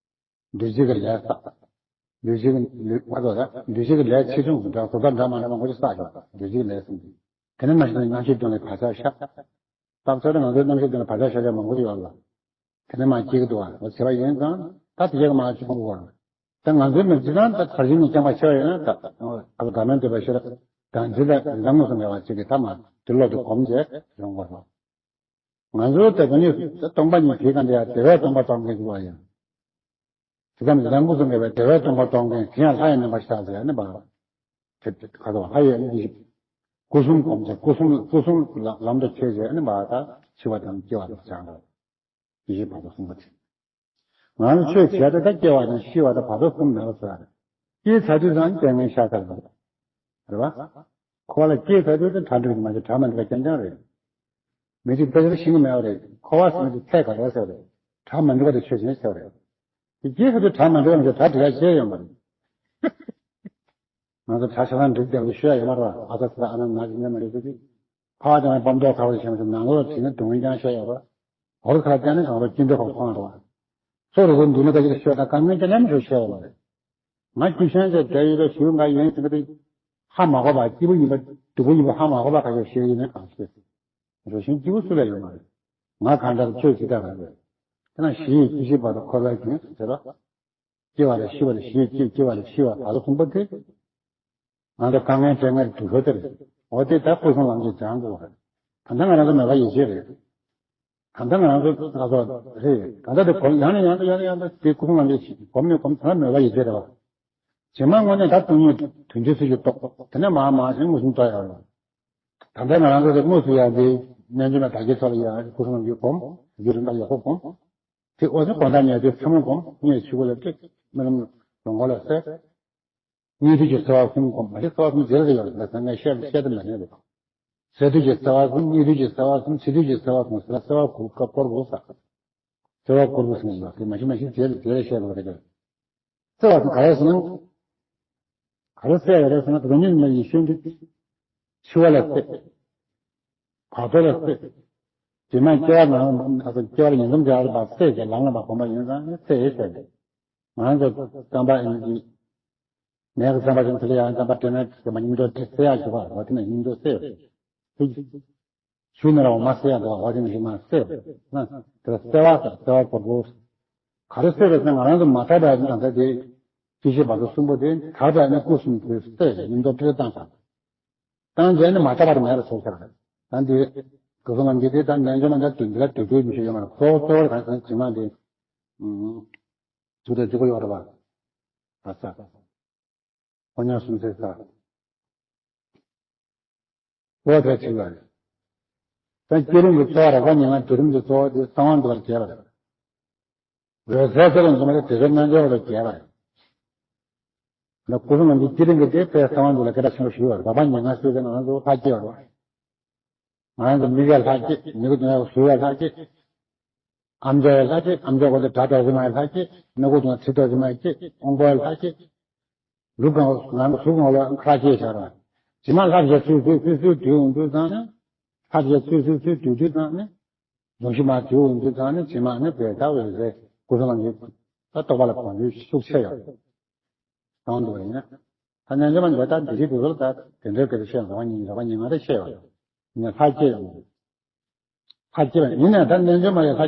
འདུས་བྱས་ཀྱི་ལས་བསགས། འདུས་བྱས་ཀྱི་ལས་བར་དོ་ད་འདུས་བྱས་ཀྱི་ལས་ཆེ་ཆུང་གི་འདྲ་བཟོ་ལྟ་འདྲ་མ་འདྲ་མང་པོ་ཞིག་བསགས་ཡོད་འདུས་བྱས་ཀྱི་ལས་གསུམ་གྱིས། དེ་ནི་མ་གཞི་ནས་རྣམ་ཤེས་སྟེང་ལ་བག་ཆགས་ཤར། བཏགས་ཚར་ན་ང་ཚོའི་རྣམ་ཤེས་སྟེང་ལ་བག་ཆགས་ཤར་ཡ་མང་པོ་ཞིག་ཡོད་ལ། དེ་ནས་མར་སྐྱེ་གི་འདུག་བ་ཟེར་བ་ཡིན་ཙང་ད་དེ་རྒྱ་གི་མར་ཅིག་ཁོང་གི་བར། ད་ང་ཚོའི་མི་ཚེ་ནང་ད་ཕར་ཕྱིན་ནས་རྐྱང་པ་ཆེ་བ་ཡོད་ན་ད་ཨ་ལ་དགའ་མོས་འདོད་པའི་ཤེས་རབ་དང་འཛིན་ལ་རང་ངོས་སུ་མེད་པ་ཅིག་གིས་ད་མར་དེ་ལོག་ཏུ་གོམས་བྱས་ཡོང་དགོས་རེད། ང་ཚོའི་ད་ག་ནས་སྟོང་པ་ཉིད་དེའི་སྒང་དེ་ཡང་བདེ་བས་སྟོང་པ་སྟོང་མཁན་ཞིག་བ་ཡིན། དེ་ཙམ་རང་ངོས་སུ་མེད་པའི་བདེ་བས་སྟོང་པ་སྟོང་མཁན་དེ་ཡང་ལྷ་ཡི་རྣམ་པར་ཤར་ཟེར་ཡ་ནི་མ་རེད། དེ་ག་དོ་ལྷ་ཡི་གཉིས་སྐུ་གསུམ་གོམས་བྱས་སྐུ་གསུམ་སྐུ་གསུམ་ལམ་དུ་ཆས་བྱས་ནི་མ་རེད། ད་འཆི་བ་དང་སྐྱེ་བ་དང་བྱ་དགོས། ཡེ་ཤེས་བར་དོ་གསུམ་པོ་དེ། ང་ཚོ་ཆོས་བྱས་ཏེ་ད་སྐྱེ་བ་དང་ཤི་བ་དང་བར་དོ་གསུམ་མེད་པ་ཟེར་བ་རེད། སྐྱེས་ཚར་དུས་ཙང་ལྟས་ངན་ཤར་ཚར་བ་རེད་བ། འཁོར་བ་ལ་སྐྱེས་ཚར་དུས་ཙང་གྲ་འགྲིག་མ་བྱེད་གྲ་མ་འགྲིག་པ་རྐྱང་རྐྱང་རེད། མི་གཅིག་དཔེ་ཆ་ཤེས་ཀྱི་མེད་པ་རེད། འཁོར་བ་ཟེར་ན་ཅིག་ཚད་ག་རེ་ཟེར་རེད། གྲ་མ་འགྲིག་པ་དེ་ཆོས་ཅན་ཟེར་རེད། དེ་སྐྱེས་ཚར་དུས་གྲ་མ་འགྲིག་པ་མ་གཏོགས་གྲ་འགྲིག་ཡ་ཅི་ཡང་ཡོད་མ་རེད། ང་ཚོ་གྲྭ་ཆ་ཚང་འགྲིག་བསྡད་པ་ཤོད་ཡ་ཡོད་མ་རེད་བ། ཨ་ཙི་ཙི་ཨ་ན་ང་ཅི་ཉན་མ་རེད་ཟེར་གྱི། ཕ་ཅང་པམ་ཏོག་ཁ་བ་ཞིག་ཞིག་ནང་ལོགས་བྲིས་ན་སྡུག་བསྔལ་ཀྱང་ཤོད་ཡ་རེད། ཧོར་ཁ་ཅང་ནི་གང་རུ་ཅི་འདྲ་ཁོག་ཁོང་རེད་བ། སོ་རུ་རུ་འདུག་ན་ད་ཅི་ཤོད་ད་དཀའ་ངལ་ཅི་ཉམས་ཤོད་ཤོད་ཡ་རེད། ང་ཁྱི་ཤན་ཅེ་བྲལ་ཡོད་པའི་ཞུ་འགའ་ཡིན་ཟེར་གི་དེ། ཧ་མ་གོ་བ་སྐྱིད་པོ་ཡིན་པ་སྡུག་པོ་ཡིན་པ་ཧ་མ་གོ་བ་ག་ཤོད་ཤེས་ཡིན་ན་གང་ཤེས། རུ་ཤིང་སྐྱིད་པོ་སུ་ལ་ཡོད་མ་རེད། ང་གང་འདྲ་ཁྱོད་ཅི་ལྟར་རེད། དེ་ན་བཞི་ཡི་སྐྱེ་ཤི་བར་དུ་འཁོར་བའི་རྒྱུན་ཟེར་བ། སྐྱེ་བ་ལས་ཤི་བར་ཞེས་སྐྱེ། སྐྱེ་བ་ལས་ཤི་བ་བར་གསུམ་པོ་དེ། ང་ཚོ་དཀའ་ངལ་སྤྲད་ངེས་སྡུག་ཤོས་དེ་རེད། འོ་དེ་ད་སྐུ་གསུམ་ལམ་གྱིས་སྦྱང་དགོས་པ་རེད། ད་ལྟ་ང་རང་ཚོ་མོས་པ་ཡིད་ཆེས་རེད། ད་ལྟ་ང་རང་ཚོ་ལ་སོགས་རེད། ད་ལྟ་དེ་གོམས་ཡང་ནས་ཡང་དུ་ཡང་ནས་ཡང་དུ་དེ་སྐུ་གསུམ་ལམ་གྱིས་གོམས་ནས་གོམས་ད་མོས་པ་ཡིད་ཆེས་རེད་བ། རྗེས་མ་དངོས་གནས་ད་སྟོང་ཉིད་དོན་སྤྱི་ཚུལ་གྱིས་རྟོགས། དེ་ནས་མར་མར་ཞིང་མངོན་སུམ་རྟོགས་ཡག་རེད། ད་ལྟ་ང་རང་ཚོ་དེ་དངོས་སུ་ཡང་དེ་རྣལ་འབྱོར་མ་དར་རྒྱས་ཚོ་ལ་ཡང་སྐུ་གསུམ་ལམ་གྱིས་གོམས། རྒྱུད་རིམ་པ་ཡག་པོ་གོམས། དེ་འོ་ཚོ་དགོང་དག་ཉལ་དུས་ཐལ་མོ་སྒོམ། མངལ་ཆུ་བུར་ལ་བཏེག་རྨི་ལམ་ལོངས་སྐོར་ལ་གསལ། གཉིད་དུས་ཀྱི་གསོལ་བ་གསུམ་སྒོམ། མ་གཞི་གསོལ་བ་གསུམ་རྗེས་ལ་ཡོད་ལ་ཟེར་ངས་བཤད་བཤད་ཐུབ་མ་ནས་རེད། སད་དུས་ཀྱི་གསོལ་བ་གསུམ། གཉིད་དུས་ཀྱི་གསོལ་བ་གསུམ། འཆི་དུས་ཀྱི་གསོལ་བ་གསུམ་ཟེར་ལ་གསོལ་བ་དགུ་སྐབས་སྐོར་དགུ་ཟེར། གསོལ་བ་སྐོར་དགུ་ཟེར་ནས་ཡོད་དེ་མ་གཞི་མ་གཞི་རྗེས་ལ་རྗེས་ལ་བཤད་དགོས་རེད། གསོལ་བ་གསུམ་ག་རེ་ཟེར་ན། ག་རེ་གསལ་ཡོད་རེད་ཟེར་ན། རང་ཉིད་ལ་ཡིད་ཤེས་འདི་འཆི་བ་ལ་གསལ། བར་དོ་ལ་གསལ། རྗེས་མ་སྐྱེ་བ་ན་སྐྱེ་བ་ལ་ཉེར་འཛོམས་སྦྱར་བ་གསལ་ཞེས་ལམ་ལ་མ་གོམས་པ་ཡིན་ཙང་གསལ་ཟེར་ཏེ། ང་ཚོ་རྩམ་པ་ཡིན་གྱི་མེད་ཀྱི་རྩམ་པ་ཅན་དེ་ལ་ཡང་རྩམ་པ་སྤྲད་ན་དེ་མ་སྙིང་དོར་དེ་གསལ་ཡག་ཞུ་བ་རེད་བ། དེ་ནས་སྙིང་དོར་གསལ་ཡོད། ཞུས་ན་ར་འོ་མ་གསལ་ཡག་འདུག་བ། དེ་ནས་ཞུ་མ་གསལ་ཡོད་ན་དེ་ལ་གསལ་བ་དང་གསལ་བ་གོ་དགོས། ག་རེ་གསལ་རེད་ཟེར་ན། ང་རང་ཚོ་མ་དག་པའི་ད་ལྟ་དེ་སྐྱེ་ཤི་བར་དོ་གསུམ་པོ་དེ་དག་པའི་ནི་སྐུ་གསུམ་དུ་གསལ་ཞིང་སྙིང་སྟོབས་སྤྲོས་བཏང་དང་། བཏང་རྗེས་ནི་མ་དག་པར་མེད་པར་བྱས་ཤག་ད་འདི་སྐུ་གསུམ་ལམ་གྱི་དེ་ད་རྣལ་འབྱོར་མ་ད་དུས་འདི་ལ་དུས་དུས་མི་ཤེས་ཡོད་མ་རེད། གཙོ་བོ་གཙོ་བོར་གང་ཟེར་ན་རྗེས་མ་འདི་ཨུམ་དུས་དང་གཅིག་པ་ཡོད་རེད་བ། ཨ་ས། ཕོ་ཉ་སུམ་ཚེ་ས། འོ་དེ་གཅིག་ལ་རེད། ད་བསྐྱེད་རིམ་གྱི་གཙོ་བོ་རགས་པ་ཉེར་ལྔ་སྒྲིག་རིམ་གྱི་གཙོ་བོ་དེ་གསང་བ་འདུས་པར་རྒྱས་པ་རེད། འོད་གསལ་ཟེར་བ་ཚང་མ་དེ་དེ་ཚོ་རྣལ་འབྱོར་པ་ལ་རྒྱས་པ་རེད། ད་སྐུ་གསུམ་ལམ་གྱི་བསྐྱེད་རིམ་གྱི་དེ་དཔལ་གསང་བ་འདུས་ལ་སྐད་གྲགས་ཆེན་པོ་ཞིག་ཡོད་རེད། རགས་པ་ཉེར་ལྔ་ཟེར་དེ་ང་ཚོ་ལྷ་བསྐྱེད་པ་རེད། ང་རང་ཚོ་མི་ལ་ལྷ་བསྐྱེད། མི་གི་དོན་ཡག་ཟུར་ལ་ལྷ་བསྐྱེད། ཨམ་ཅོག་ལ་ལྷ་བསྐྱེད། ཨམ་ཅོག་གོ་དེ་སྒྲ་རྡོ་རྗེ་མ་ལ་ལྷ་བསྐྱེད། སྣ་ཁུག་དང་དྲི་རྡོ་རྗེ་མ་བསྐྱེད། དབང་པོ་ལ་ལྷ་བསྐྱེད། ལུས་གང་ང་གཟུགས་གང་ལ་ཁ་སྐྱེས་བྱ་ར། ཇི་མ་ལྷ་བཞག་ཚུལ་ཚུལ་ཚུལ་ཚུལ་དུས་འོང་དུས་ཙང་ནི། ལྷ་བཞག་ཚུལ་ཚུལ་ཚུལ་དུས་དུས་ཙང་ནི། གཟུགས་ཞི་མ་དུས་འོང་དུས་ཙང་ནི་ཇི་མ་ནི་བས་ད་འོད་ཟེར་སྐུ་གསུམ་ལམ་གྱི་ད་རྟོགས་པ་ལ་གོམས་འདྲིས་ཤུགས་ཆེ་ཡོད། གང་འདུག་ཡིན་ན། ད་རྣལ་འབྱོར་མ་འདི་ད་འདི་རིགས་འདི་ཚོ་ལ་ད་དེ་འདྲའི་སྐད་ཆ་བཤད་རོགས་ཉིན་རོགས་ཉིན་ང་ད་བཤད་ཡོད། ཡིན་ན་ལྷ་སྐྱེས་ཡོང་། ལྷ་སྐྱེས་པ་ཡིན་ནའི་ད་རྣལ་འབྱོར་མ་ལས་ལྷ་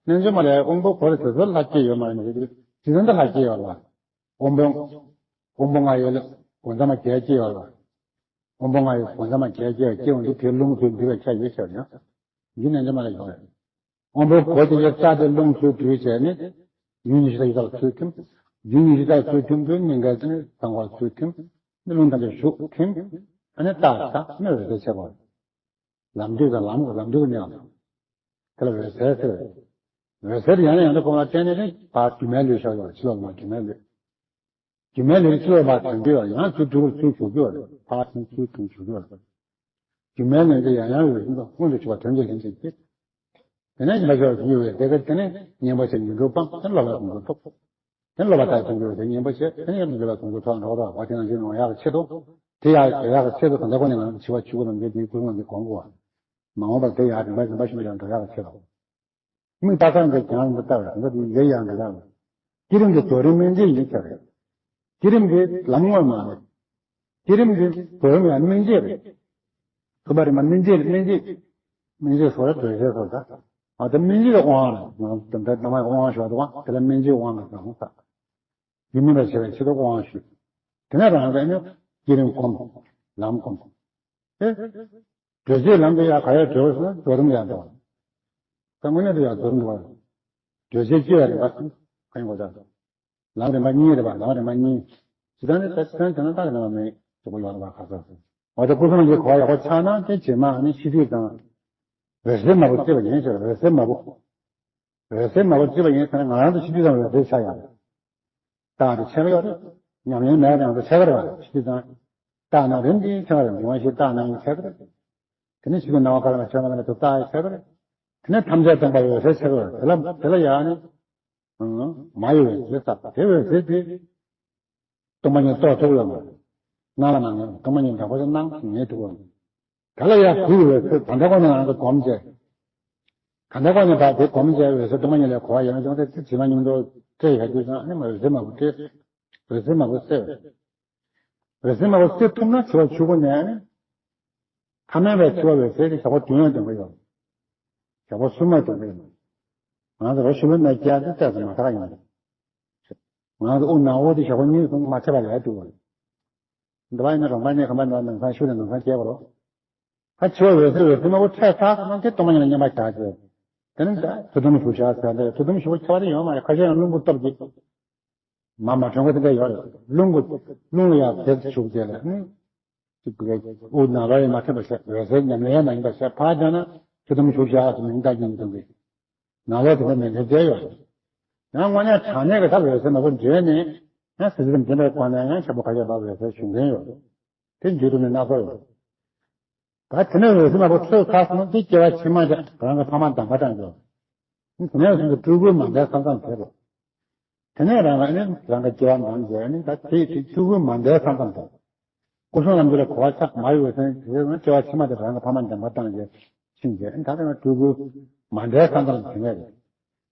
རྣལ་འབྱོར་མ་ལས་དབང་པོ་གོ་རེ་དེ་ཚོ་ལ་ལྷ་སྐྱེས་ཡོད་མ་རེད། མ་རེད། དེ་ཚོ་འདི་ལྷ་སྐྱེས་ཡོད་ལ། དབང་པོ་དབང་པོ་ལྔ་ཡོད་ལ་སྒོ་མཚམས་མ་བརྒྱད་སྐྱེས་ཡོད་ལ། དབང་པོ་ལྔ་ཡོད་སྒོ་མཚམས་མ་བརྒྱད་སྐྱེས་ཡོད། སྐྱེས་འོང་དུས་དེ་རླུང་ཚུར་འདུས་པའི་ཆ་ཡོད་ཤར་ཡང་། འདི་རྣལ་འབྱོར་མ་ལས་ཡོང་རེད། དབང་པོའི་གོ་དེ་ཡར་རྩ་དེ་རླུང་ཚུར་འདུས་བྱས་ནས། ཡུལ་ཉི་ཤུ་རྩ་བཞི་དག་ཚུར་ཐིམ། ཡུལ་ཉི་ཤུ་རྩ་ཚུར་ཐིམ་དུས་སྙིང་ག་དེ་ནི་གཙང་བ་ཚུར་ཐིམ། ནི་རླུང་དང་དེ་ཞུགས་ཐིམ། ཨ་ནི་རྟགས་དང་ནི་འོད་ཟེར་ཆེ་བ། ལམ་འདུས་དང་ལམ་ལམ་འདུས་ཀྱི་མིང་ལ། དེ་ལ་འོད་ཟེར་ཟེར། འོད་ཟེར་ཡང་ནས་ཡང་དུ་གོང་ལ་བསྟན་ནས་ནི་ཕར་སྒྱུ་མའི་ལུས་ཤར་ཡོང་ཕྱི་ལོགས་ལ་སྒྱུ་མའི་ལུས། སྒྱུ་མའི་ལུས་ཕྱི་ལོགས་ལ་དོན་འདུས་ཡང་ཚུར་འདུས་ཚུར་ཞུགས་ཡོད་རེད། ཕར་ཕྱིན་ཚུར་ཐོན་ཞུགས་ཡོད་རེད། སྒྱུ་མའི་ལུས་འདི་ཡང་ཡང་འོད་ཟེར་མངོན་དུ་གྱུར་པ་དོན་གྱི་ལྷན་ཅིག་སྐྱེས། དེ་ནས་ཡིན་པ་ཤར་གྱི་འོད་ཟེར་དེ་དེ་ནས་མཉན་པ་བྱས་ཉིན་དྲུག་སྤངས། དེ་ནས་སློབ་པ་དང་དུ་ཐོབ། དེ་ནས་སློབ་པ་དང་དུ་འགྱུར་བ་དེ་མཉན་པ་བྱས། དེ་ནས་ཡང་དུ་འགྱུར་བ་དུ་འགྱུར་ཐོག་འགྲོ་བ་དང་། དེ་ནང་བཞིན་འོང་ཡག་ཆེད་དུ། དེ་ཡང་འགྲོ་ཡག་ཆེད་དུ་གང་ལྟར་ཁོ་ནས་ང་ཚོ་འཆི་བ་འཆི་བ་ལ་འདས་དེའི་ཀུན་སློང་གི་གོང་བུ་བ། མ་འོངས་པར་དེ་ཡང་རིམ་པ་རིམ་པ་བཞིན་དུ་ཡང་འགྲོ་ཡག་ཆེད་དུ། མིག་ལྟ་སྟངས་དེ་རྒྱང་རིང་དུ་ལྟ་བ་རེད། འདི་ཡི་ཡང་འགྲོ་ཡག་ལ། བསྐྱེད་རིམ་གྱི་རྫོགས་རིམ་སྨིན་བྱེད་ཡིན་ཟེར་རེད། བསྐྱེད་རིམ་གྱི་ལམ་དངོས་མ་རེད། བསྐྱེད་རིམ་གྱི་རྫོགས་རིམ་ཡང་སྨིན་བྱེད་རེད། ཐུབ་པ་རིམ་པ་སྨིན་བྱེད་རེད། སྨིན་བྱེད། སྨིན་བྱེད་སོགས་ལ་འདོད་བྱེད་སོགས་ད། ཨ་ད་སྨིན་བྱེད་དབང་རེད། ང་ཚོ་ད་ལྟ་ནང་པའི་དབང་ཞུ་བ་དང་དེ་ལ་སྨིན་བྱེད་དབང་གི་གང་ཟག་ཡིད་སྨིན་པར་བྱེད་པའི་ཆེད་དུ་དབང་ཞུ། དེ་ནས་རང་རེ་ནི་བསྐྱེད་རིམ་སྒོམ། ལམ་སྒོམ། ཨེ། འདོད་བྱེད་ལམ་དུ་ཡང་ག་ཡང་འགྲོ་ཟེར་ན་རྫོགས་རིམ་ཡང་འགྲོ། ད་དངོས་གནས་དུ་ཡང་རྫོགས་རིམ་འགྲོ་བ། འདོད་བྱེད་སྐྱེ་བའི་རིམ་པ་གང་ཡིན་གོ་ད། ལམ་རིམ་པ་གཉིས་རེད་པ། ལམ་རིམ་པ་གཉིས། ཇི་ལྟར་ནི་ད་ཇི་ལྟར་དེ་ན་ད་རེ་ན་མེད་ཅེས་པོ་ཡོང་རེད་པ། ཁ་ས་སོ། འོ་ད་སྐུ་གསུམ་གྱི་གོ་བ་ཡག་པོ་ཆགས་ན་དེ་རྗེས་མ་ནི་ཤི་དུས་དང་། འོད་གསལ་མ་བུ་བརྩིས་པ་ཡིན་ཟེར། འོད་གསལ་མ་བུ། འོད་གསལ་མ་བུ་བརྩིས་པ་ཡིན་ཟེར་ན་ང་རང་ཚོ་ཤི་དུས་དང་འོད་གསལ་ཆགས་ཡག་རེད། རྟགས་དེ་ཆགས་ཀྱི་ཡོད་རེད། ཉམས་ལེན་མེད་ན་ཡང་ཚོ་ཆགས་ཀྱི་རེད་པ། ཤི་དུས་དང་། རྟགས་རྣམས་རིམ་གྱིས་ཆགས་ཀྱི་རེད། མྱོང་བ་བཞིའི་རྟགས་རྣམས་ཀྱིས་ཆགས་ཀྱི་རེད། དེ་ནས་ཤི་དུས་སྣང་བ་དཀར་ལ་ཆགས་ན་ལ་དུ་རྟགས་ཀྱིས་ཆགས་ཀྱི་རེད། དེ་ནས་ཐམས་ཅད་སྟོང་པར་འོད་གསལ་ཆགས་ཀྱི་རེད། དེ་ལ་དེ་ལ་ཡང་ནི། མ་ཡི་འོད་ཟེར་ཟེར། དེ་འོད་ཟེར་དེ། སྟོང་པ་ཉིད་རྟོགས་ཐུབ་ཡོད་མ་རེད། སྣང་ལ་མ་སྣང་། སྟོང་པ་ཉིད་དྲང་པོ་ཞིག་སྣང་ངེས་ཐུབ་ཡོད་མ་རེད། དེ་ལ་ཡང་གུས་འོད་ཟེར། གང་འདྲ་གོ་ནས་ང་ཚོ་སྒོམ་བྱས། གང་འདྲ་གོ་ནས་ད་དེ་སྒོམ་བྱས་འོད་ཟེར་སྟོང་པ་ཉིད་ལས་གོ་བ་ཡོད་ན་ཀྱང་དེ་ཚེ་ཇི་མ་ཉུང་དུ་སྤྲད་ཡོད་དུས་ཙང་ཨ་ནི་མ་འོད་ཟེར་མ་བུ་སྤྲད། འོད་ཟེར་མ་བུ་གསལ། འོད་ཟེར་མ་བུ་གསལ་ཐུབ་ན་འཆི་བ་ཆོས་སྐུ་ནས་ཨ་ནི། ཐ་མལ་པའི་འཆི་བ་འོད་གསལ་དེ་ཞག་པོ་བདུན་ཡང་འདོན་གི་ཡོད། ཞག་པོ་གསུམ་ཡང་འདོན་གི་ཡོད། ང་ཚོ་རོ་ཤུ་ལོ་ན་སྐྱ་དེ་ཏོག་ཙམ་མ་དག་ཡིན། ང་ཚོ་དབུགས་ནང་དབུགས་དེ་ཞག་པོ་གཉིས་གསུམ་མ་ཆད་པ་ལས་འདུག་འདི་བ་ཡིན་ན་རང་པ་ནས་གམ་པ་ནས་ནང་སང་ཤུ་ལ་ནང་སང་སྐྱེ་བ་རོ། ཁ་ཆེ་བ་འོད་གསལ་འོད་གསལ་མ་བོ་འཕྲད་ཚར་སོང་ན་དེ་སྟོང་པ་ཉིད་ལ་མཉམ་པར་བཞག་ཅེས། དེ་ནི་ཐུགས་དམ་བཞུགས་བཞག་ཟེར་འདི་ཐུགས་དམ་བཞུགས་པ་ཁྱད་པར་དེ་ཡོད་མ་རེད། ཁ་ཤས་ཡང་རླུང་བུ་སྟོབས་ཀྱིས། མ་མ་གྲོངས་པ་དེ་འདྲ་ཡོད་རེད། རླུང་གི་རླུང་ལ་ཡང་དེ་ཞུགས་བྱས་ལ་ནི། དབུགས་ནང་ལོགས་ཡང་མ་ཐིམ་པ་བྱས། འོད་གསལ་ཉམས་ལེན་ཡང་མ་ཡིན་པ་བྱས། ཕར་བྱས་ན་ཐུགས་དམ་བཞུགས་བཞག་ཟེར་མིང་བཏགས་ཀྱི་ཡིན་དུས་ཀྱི། ནང་ལོགས་དེ་འདྲ་མེད་མཁན་བྱས་ཡོད་རེད། ཡང་དངོས་གནས་དྲང་གནས་ཀྱི་ཐབས་འོད་གསལ་མ་བུ་འདྲེས་ནས་ཡང་ཟེར་ཟེར་འདི་འདྲའི་སྒོ་ནས་ཡང་ཤ་བོ་ཁ་ཤས་པ་འོད་གསལ་བྱུང་མཁན་ཡོད་རེད། དེ་མཇུག་ཏུ་ནི་སྣ་ཚོགས་ཡོད་རེད། ད་དེ་ནས་འོད་གསལ་མ་བུ་ཚོས་ཁ་སོང་དེ་སྐྱེ་བ་ཕྱི་མ་དེ་རང་གི་ཕ་མ་དམ་པ་དང་འགྲོ། དེ་ནས་བཟུང་གི་སྤྲུལ་སྐུའི་མ་འདས་ས་མཚམས་བྱས་རོ། དེ་ནས་རང་ལ་ནི་རང་གི་སྐྱེ་བ་འདམ་བྱས་ནི་ད་དེ་དེ་སྤྲུལ་སྐུའི་མ་འདས་ས་མཚམས་དང་། སྐུ་གསུམ་ལམ་འཁྱེར་ལ་གོ་བ་ཆགས་མ་ཡོད་ཟེར་དེ་ནས་སྐྱེ་བ་ཕྱི་མ་དེ་རང་གི་ཕ་མ་འདམ་པ་བཏང་རྗེས་ཕྱིན་རྗེས་ད་དེ་ནས་སྤྲུལ་སྐུའི་མ་འདས་ས་མཚམས་དེ་ནས་རེད།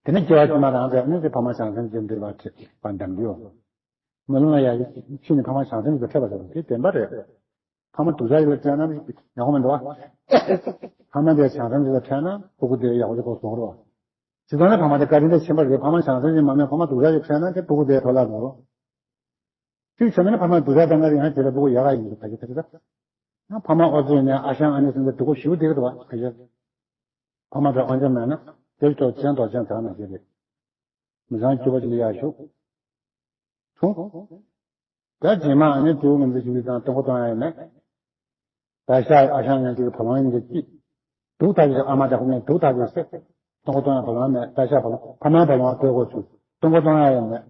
དེ་ནས་སྐྱེ་བ་ཕྱི་མ་རང་ཚོས་ནི་དེ་ཕ་མ་བྱང་སེམས་ཅན་འདྲེས་པ་འདམ་རྒྱུ། མི་ལོ་ན་ཡ་ཕྱི་ནས་ཕ་མ་བྱང་སེམས་ཅན་དུ་འཕྲད་པ་ཟེར་བ་དེ་བདེན་པ་རེད། ཕ་མ་སྡུག་ཅག་ཅིག་ལ་འཕྲད་ན་ཡག་པོ་མི་འདུག་བ། ཕ་མ་དེ་བྱང་སེམས་ཅན་དུ་འཕྲད་ན་སྤུ་གུ་དེ་ཡག་པོ་ཅིག་གོ་སོང་རོགས། སྤྱིར་བཏང་ནས་ཕ་མ་དེ་བཀའ་དྲིན་དེ་ཆེན་པོ་རེད། ཕ་མ་བྱང་སེམས་ཅན་མ་མེད་ཕ་མ་སྡུག་ཅག་ཅིག་འཕྲད་ན་དེ་སྤུ་གུ་དེ་ཐོབ་ལ་འགྲོ། གཅིག་བྱས་ན་ཕ་མ་སྡུག་ཅག་བཏང་ག་རེ་ཡང་བྱེད་ལ་སྤུ་གུ་ཡག་ག་ཡིན་འདུག་ཁ་ཤས་ཁ་ཤས་ད། ཕ་མ་ཨོ་ཙི་ནས་ཨ་ཞང་ཨ་ནེ་སེམས་ཅན་སྡུག་པོ་ཞེ་པོ་དེ་ག་འདུག་བ་ཁ་ཤས། ཕ་མ་དེ་ཨོ་ཙི་མེད་ན་དེ་ལྟོ་ཅན་ལྟོ་ཅན་དག་ན་བྱེད་རེད། མི་ཚང་སྐྱོ་པོ་ཅིག་ལ་ཡར་ཞུགས། ཐུང་། ད་རྗེས་མ་ཨ་ནི་དུས་ངན་འཛི་ཞུ་བའི་དང་སྟོན་ཁོ་གཏོང་ཡ་ཡོད་མེད། ད་ཤ་ཨ་ཞང་ངན་ཅིག་གི་བ་ལང་ཡིན་གྱི་ཅི། དུག་ཐག་ཅིག་ཨ་མ་དང་ཁོ་ངས་དུག་ཐག་ཅིག་སེ། སྟོན་ཁོ་གཏོང་ཡ་བ་ལང་མེད། ད་ཤ་བ་ལང་ཕ་མའི་བ་ལང་བ་སྟོན་ཁོ་ཚུ་སྟོན་ཁོ་གཏོང་ཡ་ཡོད་མེད།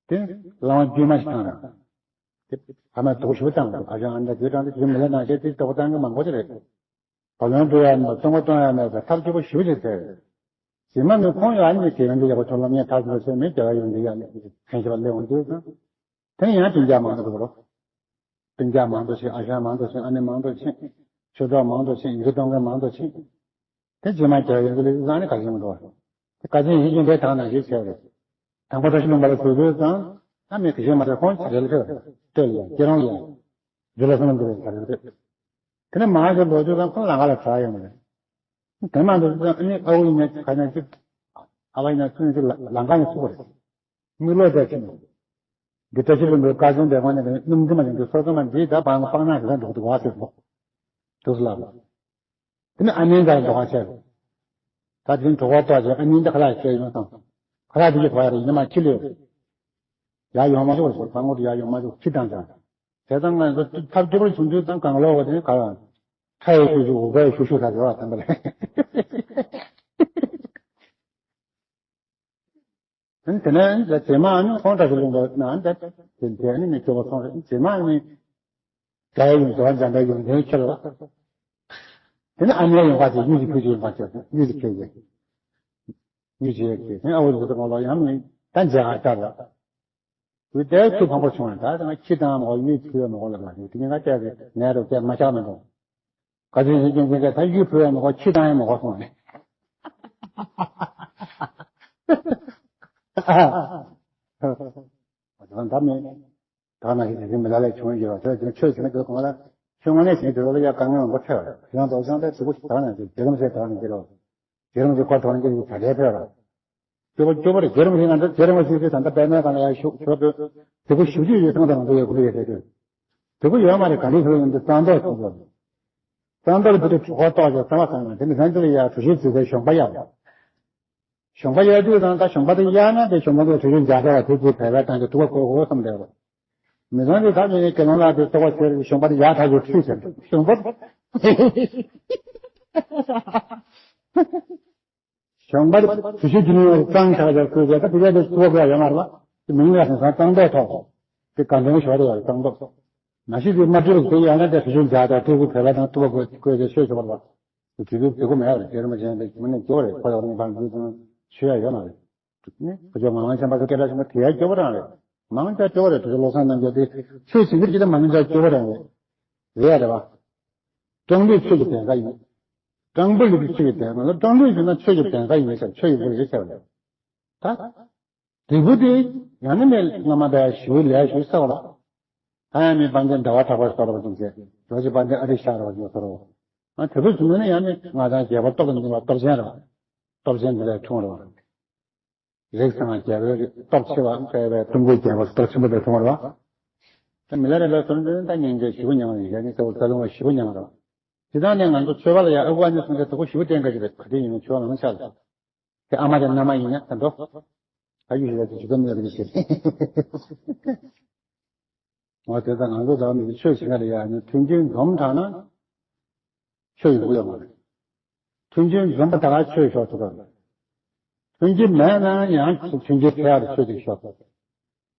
དེ་ལང་བ་རྒྱུས་མ་ཞིག་བཏང་ར། དེ་ཕ་མ་དུག་ཞུ་བཏང་འདུག་ཨ་ཞང་ཨ་ནི་ད་དུས་དྲང་དུ་ཞུ་མི་ལེ་ནང་བཤད་དེ་ལྟོ་གོ་བཏང་གི་མང་པོ་ཅིག་རེད། བ་ལང་འགྲོ་ཡ་མེད་པ་སྟོན་ཁོ་གཏོང་ཡ་མེད་པ་ཐབས་སྐྱོ་པོ་ཞེ་པོ་ཅིག་ཟེར། རྗེས་མ་ནི་ཁོང་ཡང་ཨ་ནི་དེ་ཡོང་གི་ཡག་པོ་ཚོ་སློབ་གཉེར་ཐག་ཆོད་བྱས་མི་རྒྱ་གར་ཡོང་གི་ཡག་ནི་མཁན་ཞིག་ལ་སླེབས་འོང་དུས་ཙང་། དེ་ནི་ཡང་སྤུན་ཀྱག་མང་དུ་འགྲོ་རོགས། སྤུན་ཀྱག་མང་དུ་ཕྱིན། ཨ་ཞང་མང་དུ་ཕྱིན། ཨ་ནེ་མང་དུ་ཕྱིན། ཆོས་གྲོགས་མང་དུ་ཕྱིན། ཡི་གེ་གཏོང་མཁན་མང་དུ་ཕྱིན། དེ་རྗེས་མ་རྒྱ་གར་ཡོང་གི་ལས་ཙང་ནི་ག་ཞིག་མི་འགྲོ་བ། དེ་ག་ཅན་ཡིན་ཀྱང་དེ་དག་ན་ཞིག་བྱས་རེད། དང་པོ་བཀྲ་ཤིས་ལྷུན་པོ་ལ་ཞུགས་དུས་ཙང་ཨ་མི་དེ་ཞིག་མ་རེད། ཁོང་ཆ་རེ་ལ་ཕེབས་རེད། ལྟོས་ལ་ཡང་ཁྱེད་རང་ལ་ཡང་། རྒྱུ་ལ་སོང་དུ་རེད་ཆ་རེ་ལ་ཕེབས། དེ་ནས་མ་ཞིག་ལོག་དུས་ཙང་ཁོང་ལམ་ཁ་ལ་གྲགས་ཡོང་གི་རེད། དེ་མ་འདུག་ཙང་ཨ་ནི་ཨ་ཁུ་ཡིན་ནའི་ག་ནས་ཅིག་ཨ་ཕ་ཡིན་ན་ཚུན་ཅིག་ལམ་ཁ་ནས་ཚུགས་པ་རེད། མིག་ལོག་བལྟས་ཕྱིན། འདི་བཀྲ་ཤིས་ལྷུན་པོའི་བཀའ་བྱོན་འདེབས་ཁོང་ནས་སྣུམ་འདི་མ་ཡིན་གྱི་སོ་སོ་མ་འདི་ད་བང་སྤང་ན་ཞིག་འགྲོ་འདུག་བ་ཟེར་སོང་། དུས་སུ་ལབ། དེ་ནི་ཨ་ནེ་འདྲ་འགྲོ་ག་བྱས། ད་དེ་གྲོགས་པོ་ཏོག་ཅིག་ཨ་ནེ་འདི་ཁ་ལག་བྱས་ཡོང་དང་། ཁ་ལག་དེ་གི་བ་ཡ་རེ་ཡིན་ན་མ་ཁྱི་ལོས། ཡ་ཡོང་མ་ཤོག་ཟེར། བ་ངོ་དུ་ཡ་ཡོང་མ་ཤོག་ཁྱི་དང་ཅང་། དེ་ཙང་ང་ཚོ་ཐབས་སྐྱོ་པོ་བྱུང་དུས་ཙང་གང་ལོག་གོ་དེ་ནི་ག་ལ། ཁྲ་ཡི་ཤུ་ཤུ་འུ་ག་ཡི་ཤུ་ཤུ་ད་ཟེར་བ་དམ་པ་རེད། དེ་ནས་རྗེས་མ་ནི་ཁོང་བཀྲ་ཤིས་ལྷུན་པོ་ན་འདི་དེ་ནི་མི་སྐྱོ་པོ་སོང་རེད། རྗེས་མ་ནི་རྒྱ་ཡི་ཡོངས་སུ་འཇམ་པའི་ཡོན་ཏན་ཁྱེར་བ། དེ་ནི་ཨ་མའི་ཡོང་ཁ་ཅིག་གཡུ་ཅིག་ཕུལ་ཅིག་ཡོང་ཁ་ཅིག་གཡུ་ཅིག་ཁྱེར་ཅིག་གཡུ་ཅིག་ཁྱེར་དེ་ཨ་བོ་ལུག་ཏུ་ཁོང་ལོ་ཡང་མི་ད་མཇལ་ཁ་བཅར་བ། དུས་དེར་ཐུགས་ཕངས་པོ་བྱུང་བ། ད་ང་ཁྱི་དང་མོ་གཡུ་ཕུལ་བ་མི་གོ་ལ་ལ་དེ་ངས་ང་བལྟས་ཏེ་ནས་རོ་བལྟས་མ་ཆགས་མི་འདུག་ག་ཚོད་ཞིག་ཀྱང་ཀྱང་ཀྱང་ད་གཡུ་ཕུལ་བའི་མི་གོ་ཁྱི་དང་ཡང་མི་གོ་སོང་ནས། ད་མེད། ད་ན་ཞིག་དེ་མི་ལ་ལས་བྱུང་ཡོད་པ་དེ་ཆོས་བྱེད་ན་དེ་གོང་ལ་ཆོས་ངོ་ནས་བྱེད་དེ་ལ་ཡ་དཀའ་ངལ་མང་པོ་འཕྲད་པ་རེད། ཡང་དོ་ཅང་དེ་དེ་གོ་ཞིག་ད་ན་ཞིག་དེ་རིམ་ཟེར་ད་ན་འགྱུར་རོ། དེ་རིམ་གྱི་སྐོར་ཐོག་ནས་ཀྱི་ད་ལྟའི་འཕྲད་རོ། སྐྱོ་པོ་སྐྱོ་པོ་རེད། རྒྱལ་རིམ་ཞིག་ང་ཚོ་རྒྱལ་རིམ་ཞིག་གིས་ད་ལྟ་དཔལ་ནས་གང་ལ་ཡར་ཞུགས་ཆོག་དུས་དེ་གོ་ཞུ་རྒྱུ་ཡོད་ཐང་དང་དུ་ཡོད་ཁུལ་ཡོད་དེ་དུས། དེ་གོ་ཡོད་མ་རེད། ག་འདྲའི་ཁུལ་ཡོད་འདི་གཙང་མདོག་ཆུང་ཆུང་རེད། གཙང་མདོག་གི་དེ་དུས་གྲོགས་ཏོག་ཅིག་གཙང་མ་གང་ན་དེ་ནི་ང་ཚོ་ལ་ཡར་གྲུ་བཞི་བརྩིགས་ཏེ་གཞོང་པ་གཡར་བ། གཞོང་པ་གཡར་དུས་ཙང་ད་གཞོང་པ་དེ་གཡར་ན་དེ་གཞོང་པ་དེ་གྲུ་བཞི་འཇག་ཐལ་བ་དེ་ཚོའི་བལ་བལ་བཏང་གི་དུ་བ་བཀོལ་དགོས་བསམ་བསྡད་པ། མི་ཚང་གིས་ད་ནི་དགེ་སློང་ལགས་དེ་ལྟོ་བ་ཟེར་གཞོང་པ་དེ་ཡར་ཐག་ཆོད་ཁྲུས་ཟེར་གཞོང་པ། གཞོང་པ་དེ་གྲུ་བཞི་བརྒྱུད་ནས་གཙང་ཆགས་ཆགས་བཀོད་རྒྱ་ད་དེ་ག་དེ་གཙོ་བོ་ཡོད་མ་རེད་པ། དེ་མིང་ལ་དེང་སང་གཙང་མདོག་ཐོག་དེ་དགའ་ལྡན་ཞོར་དུ་ཡོད་གཙང་མདོག་ཐོག་མ་གཞི་དེ་མ་སྤྲུལ་དེ་ཡང་ན་དེ་གྲུ་བཞི་འཇག་དང་སྤྲུལ་སྐུ་བོད་པ་དང་ལྟོ་བ་བཀོད་བཀོད་རྒྱ་ཤོད་ཆོག་པ་རེད་པ། དེ་དུས་དེ་གོ་མེད་པ་རེད། རྒྱལ་རིན་པོ་ཆེ་ཡང་དེ་མི་ནས་སྐྱོ་བ་རེད། ཁོ་ཡང་རིན་པ་འདུས་དང་ཆོས་ཡ་ཡོད་མ་རེད། ནི་ཁོ་ཚོ་ངག་དབང་ཆེན་པ་ཚོ་སྐད་གྲགས་ཆེན་པོ་དེ་ཡང་སྐྱོ་པོ་རང་རེད། མང་ཆེ་སྐྱོ་པོ་རེད། དེ་ཚོ་བློ་བཟང་རྣམ་རྒྱལ་དེ་ཆོས་ཟེར་གྱི་ཅི་ལ་མང་ཆེ་སྐྱོ་པོ་རང་རེད། རེད་ཡ་རེད་པ། སྤྲང་ལུས་ཆོས་ཀྱི་གདེངས་ཀ་ཡིན། སྤྲང་པོ་ལུས་ཀྱི་ཆོས་ཀྱི་གདེངས་ཀ་ལ་སྤྲང་ལུས་ཟེར་ན་ཆོས་ཀྱི་གདེངས་ཀ་ཡིན་ཟེར་ཆོས་ཀྱི་སྐོར་ཡོད་ཟེར་བ་རེད། ད། འབྲས་བུ་དེ་ཡང་ན་མེད་སྔ་མ་དང་ཞུ་ལས་ཞུ་ས་བ་ལ། ད་ཡང་མི་དཔལ་ལྡན་ཟླ་བ་གྲགས་པ་སོགས་རབ་ཅིག་བྱས། རོ་ཅིག་དཔལ་ལྡན་ཨ་རི་ཤ་རབ་ཅིག་སོགས་རོ། ཨ་དེ་ཚོ་བྱུང་ན་ཡང་ནི་ང་དང་རྒྱལ་པོ་སྟོབས་ཀྱི་འབྱུང་བ་སྟོབས་ཆེན་རེད་པ། སྟོབས་ཆེན་དེ་ལས་འཁྲུངས་རེད་པ། རིགས་བཟང་བ་རྒྱལ་པོའི་རིགས། སྟོབས་ཆེ་བ་དཔལ་བའི་ཀྲུང་གོའི་རྒྱལ་པོ་སྟོབས་ཆེན་པོ་དེ་མཐོང་བ་རེད་བ། ད་མི་ལ་རས་པའི་གསུང་དོན་ད་སྙིང་རྗེ་ཞེ་པོ་མཉམ་པ་རེད། ཡ་ནི་གཙོ་བོ་རྩ་རླུང་བ་ཞེ་པོ་མཉམ་པ་རེད་བ། དེ་དག་ནས་ང་ཚོ་ཆོས་པ་ལ་ཡ་ཨ་ཁུ་ཨ་ནེ་གསུང་མཁན་དེ་ཁོ་ཞེ་པོ་བསྟེན་དགའ་ཞིག་རེད། ག་དུས་ཡིན་ན་ཆོས་པ་མང་ཆགས་ལ། དེ་ཨ་མ་དེ་མནའ་མ་ཡིན་ན་ད་འགྲོ། ཨ་ཡུ་ཞིག་ལ་དེ་ཇི་ལྟར་མེད་པ་ཞིག་བྱེད། འོ་དེ་ལྟར་ང་ཚོ་ད་མི་ཆོས་བྱེད་མཁན་ལ་ཡ་ནི་མཐུན་རྐྱེན་འཛོམས་དྲགས་ན་ཆོས་ཡོང་གི་ཡོད་མ་རེད། མཐུན་རྐྱེན་འཛོམས་པ་ད་ག་ཆོས་ཤོར་ཐུབ་པ་རེད། མཐུན་རྐྱེན་མེད་ན་ཡང་མཐུན་རྐྱེན་ཐེབས་ཡག་ཆོས་ཅིག་ཤོར།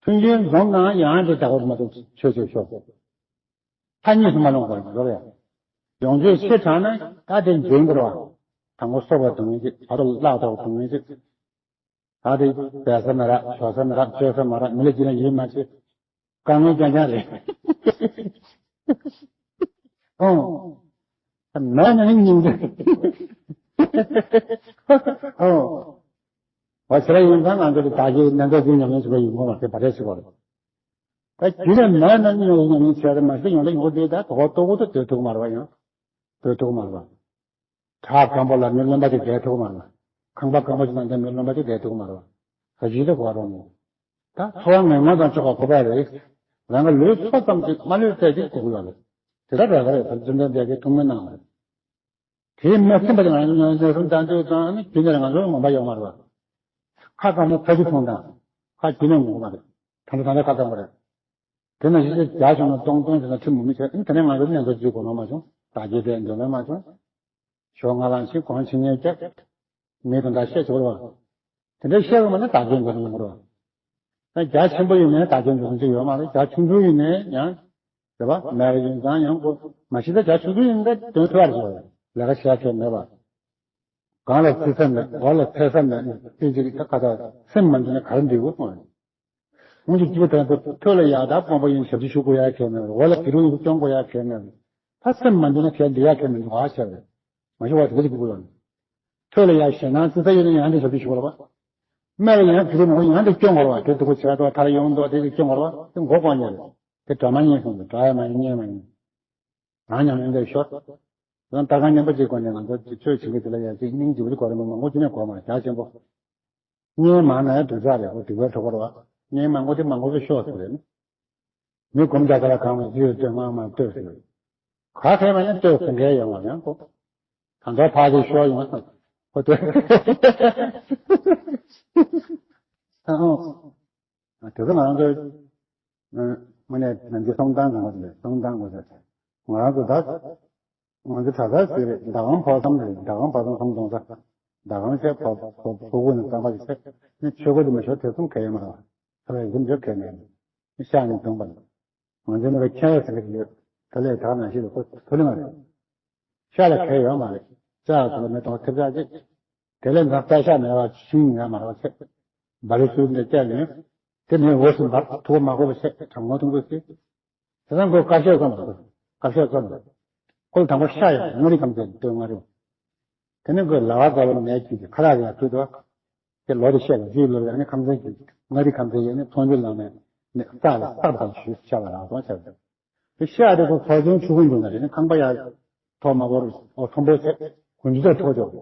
མཐུན་རྐྱེན་འཛོམས་ན་ཡང་དེ་ད་ག་མ་གཏོགས་ཆོས་ཅིག་ཤོར། མཐའ་གཉིས་སུ་མ་ལྷུང་བར་འགྲོ་ཡ། ཡོང་ཆོས་ཆེ་དྲགས་ན་ད་དེ་འཛིན་དགོས་རེད་བ། དང་པོ་སོ་པ་སྡུག་བསྔལ་ཅིག་ད་དུང་བརླག་ཐོག་སྡུག་བསྔལ་ཅིག་ད་དེ་སྦས་ས་མི་རག་ཞོག་ས་མི་རག་བཅོས་ས་མི་རག་མི་ལ་སྐྱིད་ན་ཡིད་མ་ཆེས། དཀའ་ངལ་རྐྱང་རྐྱང་རེད། ཨོ། མེད་ན་ནི་སྙིང་རྗེ། ཨོ། བ་ཆེ་ར་ཡིན་ཙང་ང་ཚོ་གི་བདག་གི་གནད་འགག་འཛིན་ཉམས་ལེན་བྱེད་པ་ཡིན་དགོས་མ་རེད། བ་རེད་ཟེར་བ་རེད། ད་རྒྱུད་ལ་མེད་ན་ནི་ཉམས་ལེན་བྱས་ཏེ་མ་གཞི་ཡོང་ད་ཡོང་དེ་ད་དོ་ཏོ་གོ་ཏོ་སྡོད་ཐུབ་མ་རེད་བ། ཡང་སྡོད་ཐུབ་མ་རེད་བ། བྲག་སྒམ་པོ་ལ་མི་རློན་པ་ཅིག་བསྡད་ཐུབ་མ་རེད། ཁང་པ་སྒམ་པོ་ཅིག་ནང་བསྡད་མི་རློན་པ་ཅིག་བསྡད་ཐུབ་མ་རེད། ཟ་ཞིང་དུ་གོ་རོགས་མོ། ད་འཚོ་བ་ངན་ངོན་དང་ཆོག་པ་ཁོ་པ་རེད། རང་གི་ལུས་འཚོ་ཙམ་ཅིག་མ་ལུས་ཚད་ཅིག་དགོས་ཀྱི་ཡོད་རེད། དེ་ལྟར་རེད་ག་རེད། ད་རྫུན་ལྡན་འདས་ཀྱིས་ཐུགས་སྨོན་གནང་བ་རེད། དེའི་མི་ཚིམ་པ་དེ་ང་ཚོ་ངན་སོང་དང་འདོད་དང་ནི་རྒྱུ་ནས་ང་ཚོ་ངོམས་པ་ཡོད་མ་རེད་བ། ཁ་གང་ན་ཕ་གི་མཐོང་དང་། ཁ་རྒྱུ་ནས་ངོམས་པ་རེད། ད་ལྟ་ད་ལྟ་ཁ་གཏོང་བ་རེད། དེ་ན་ཤི་ཤི་རྒྱ་བྱུང་ན་སྟོང་སྟོང་བྱུང་ན་ཁྲིམས་མི་མི་བྱེད། ཨ་ནི་དེ་ནས་ང་ཚོ་གནས་ཚུལ་བརྗོད་དགོས་ནོ་མ་བྱུང་། བདག་གིས་དེ་འདོད་ལན་མ་བྱུང་། ཞོགས་སྔ་ལངས་ཤིག་གོང་ཕྱིན་ཉལ་རྒྱག་མི་དང་འདྲ་བཤད་ཆོག་རོགས། དེ་འདྲ་བཤད་དགོས་མ་ནི་བདག་གིས་འདོད་ལན་ཡོང་རོགས། ད་རྒྱ་ཆེན་པོ་ཡིན་ནའི་བདག་གིས་འདོད་ལན་ཅིག་ཡོད་མ་རེད། རྒྱ་ཆུང་ཆུང་ཡིན་ནའི་ཡང་། རེད་བ། མེད་པ་ཡིན་ཙང་ཡང་གོ། མ་གཞི་ད་རྒྱ་ཆུང་ཆུང་ཡིན་ན་དོན་ཐུབ་པ་རེད། ལས་ཀ་བྱེད་ཡ་མེད་པ། གང་ལ་བརྩི་ས་མེད། འོག་ལ་འཚེར་ས་མེད། ཨེ་ཅིག་ད་ག་ད་སེམས་མ་འདུལ་ན་ག་རེ་འདུལ་དགོས་སོང་། འོན་ཀྱང་སྐྱིད་པོ་དང་ཐོད་ལ་ཡག་ད་དཔོན་པོ་ཡིན་ཞབས་ཕྱི་ཞུ་དགོས་ཡ་གལ་མེད། འོག་ལ་དགེ་ཕྲུག་ཡིན་སྐྱོང་དགོས་ཡ་གལ་མེད། ད་སེམས་མ་འདུལ་ན་གལ་འདུལ་ཡ་གལ་མེད་འདུག་ཨ་ཤེས་རེད། མ་ཤེས་པ་དེ་འདྲ་ཞིག་དགོས་ལ། ཐོད་ལ་ཡག་ཞེད་སྣང་བརྩི་ས་ཡོད་ན་ཡང་འདི་ཞབས་ཕྱི་ཞུ་དགོས་རེད་བ། སྨད་ལ་ཡང་དགེ་ཕྲུག་མང་པོ་ཡང་འདི་སྐྱོང་དགོས་རེད་བ། དེ་སྡུག་པོ་བྱས་འདུག་ཐར་ཡོང་འདུག་དེ་འདི་སྐྱོང་དགོས་རེད་བ། དེ་མགོ་སྐོར་ཉེ་རེད། དེ་དྲ་མ་ཉན་སོང་དུ་དྲ་ཡ་མ་ཡིན་ཉན་མ་ཡིན། རང་ཉམས་ལེན་འདི་ཤོར། ཡང་ལྟ་གང་སྙན་པོ་ཅིག་སྒོ་ནས་ང་ཚོ་ཆོས་བྱེད་མཁན་དེ་ལ་ཡང་ཅིག་སྙིང་རྗེ་པོ་ཅིག་གོ་རེ་མི་མང་པོ་ཅིག་ནས་གོ་མ་རྒྱ་ཆེན་པོ། སྙན་མང་ན་ཡང་སྡུག་ཅག་རེད། ཁོ་སྡིག་པའི་གྲོགས་པོ་རེད་བ། སྙན་མང་པོ་དེ་མང་པོ་ཞིག་ཤོར་ཟེར་རེད། མི་སྒོམ་རྒྱག་ག་ལ་གང་བ་ཡིད་ལ་ལྟོས་ངང་མ་ལྟོས་ཟེར་རེད། ག་ཁེ་མ་ཡང་ལྟོས་ཟེར་མཁན་ཡོང་བ་ཡང་ཁོ། གང་ལྟར་ཕར་དེ་ཤོར་ཡོང་བ་ཁོ་ལྟོས། དེ་ཚོ་ང་རང་ཚོའི་དངོས་གནས་ནམ་རྒྱུན་གསུང་སྟངས་གང་ག་ཞིག་རེད། གསུང་སྟངས་དགོས་ཟེར། ང་རང་ཚོ་ད་ང་ཚོ་གྲྭ་ས་ཟེར་རེད། མདའ་ཁང་ཕོ་བསམ་རེད། མདའ་ཁང་ཕོ་བསམ་ཁང་གདོང་ས། མདའ་ཁང་བཤད་ཕོ་ཕོ་ཕོ་བུ་ནི་གཙང་པ་ཞིག་བཤད་ནི་ཆོས་སྐོར་དུ་མ་ཤོར་དེ་གསུང་གལ་ཡོད་མ་རེད། ཁ་ལ་ཡིན་འཇོག་གལ་མེད། ཤག་ནས་གདོང་པ་རེད། ང་ཚོ་ནི་ཁྱད་ཟེར་གི་ཡོད། དེ་ལས་དག་ནང་བཞིན་དུ་ཁོ་ཐུ་ལི་མ་རེད། ཤ་ལ་གལ་ཡོད་མ་རེད། ལྕགས་ཚོ་ལ་མེ་ཏོག་ཐེབས་ཆག་ཅིག་དེ་ལས་ང་པད་ཤག་མེད་པ་ཤིང་ཡོད་མ་རེད་བ་ཆེ། སྦ་རི་སུ་འདི་བཅད་ནས། དེ་ནས་འོ་སུ་འབར་ཐུག་མ་དགོས་པ་ཆེ་གྲང་མོ་ཐུང་པོ་ཆེ། དེ་ཚང་ཁོས་བཀའ་ཤོག་ཙམ་རེད། བཀའ་ཤོག་ཙམ་རེད། ཁོ་ལ་དང་པོ་ཤ་ཡོད་མངའ་རིས་ཁམས་ཚན་སྟོད་མངའ་རིས། དེ་ནས་ཁོས་ལ་བ་ཙ་བ་མེད་ཀྱི་ཁ་ལག་ཡང་ཐུག་འདུག་དེ་ལོ་དེ་བཤད་ལ་རྒྱུས་ལོ་ཡང་ནི་ཁམས་ཚན་གྱི་མངའ་རིས་ཁམས་ཚན་ཡང་ནི་ཚོང་འདུས་ལངས་ནས་ནི་རྩ་ལ་རྟགས་དང་ཞུས་ཤ་ལ་རག་སོང་ཆ་རེད། དེ་ཤ་དེ་ཁོ་ཚོགས་ཆུང་ཆུང་ངུ་འདུག་ན་རེད། ནི་ཁང་པ་ཡར་ཐོག་མ་བོར་འོ་མཐོན་པོ་ཆེ་གུང་ཇི་ལྟར་མཐོ་ཆོག་གི།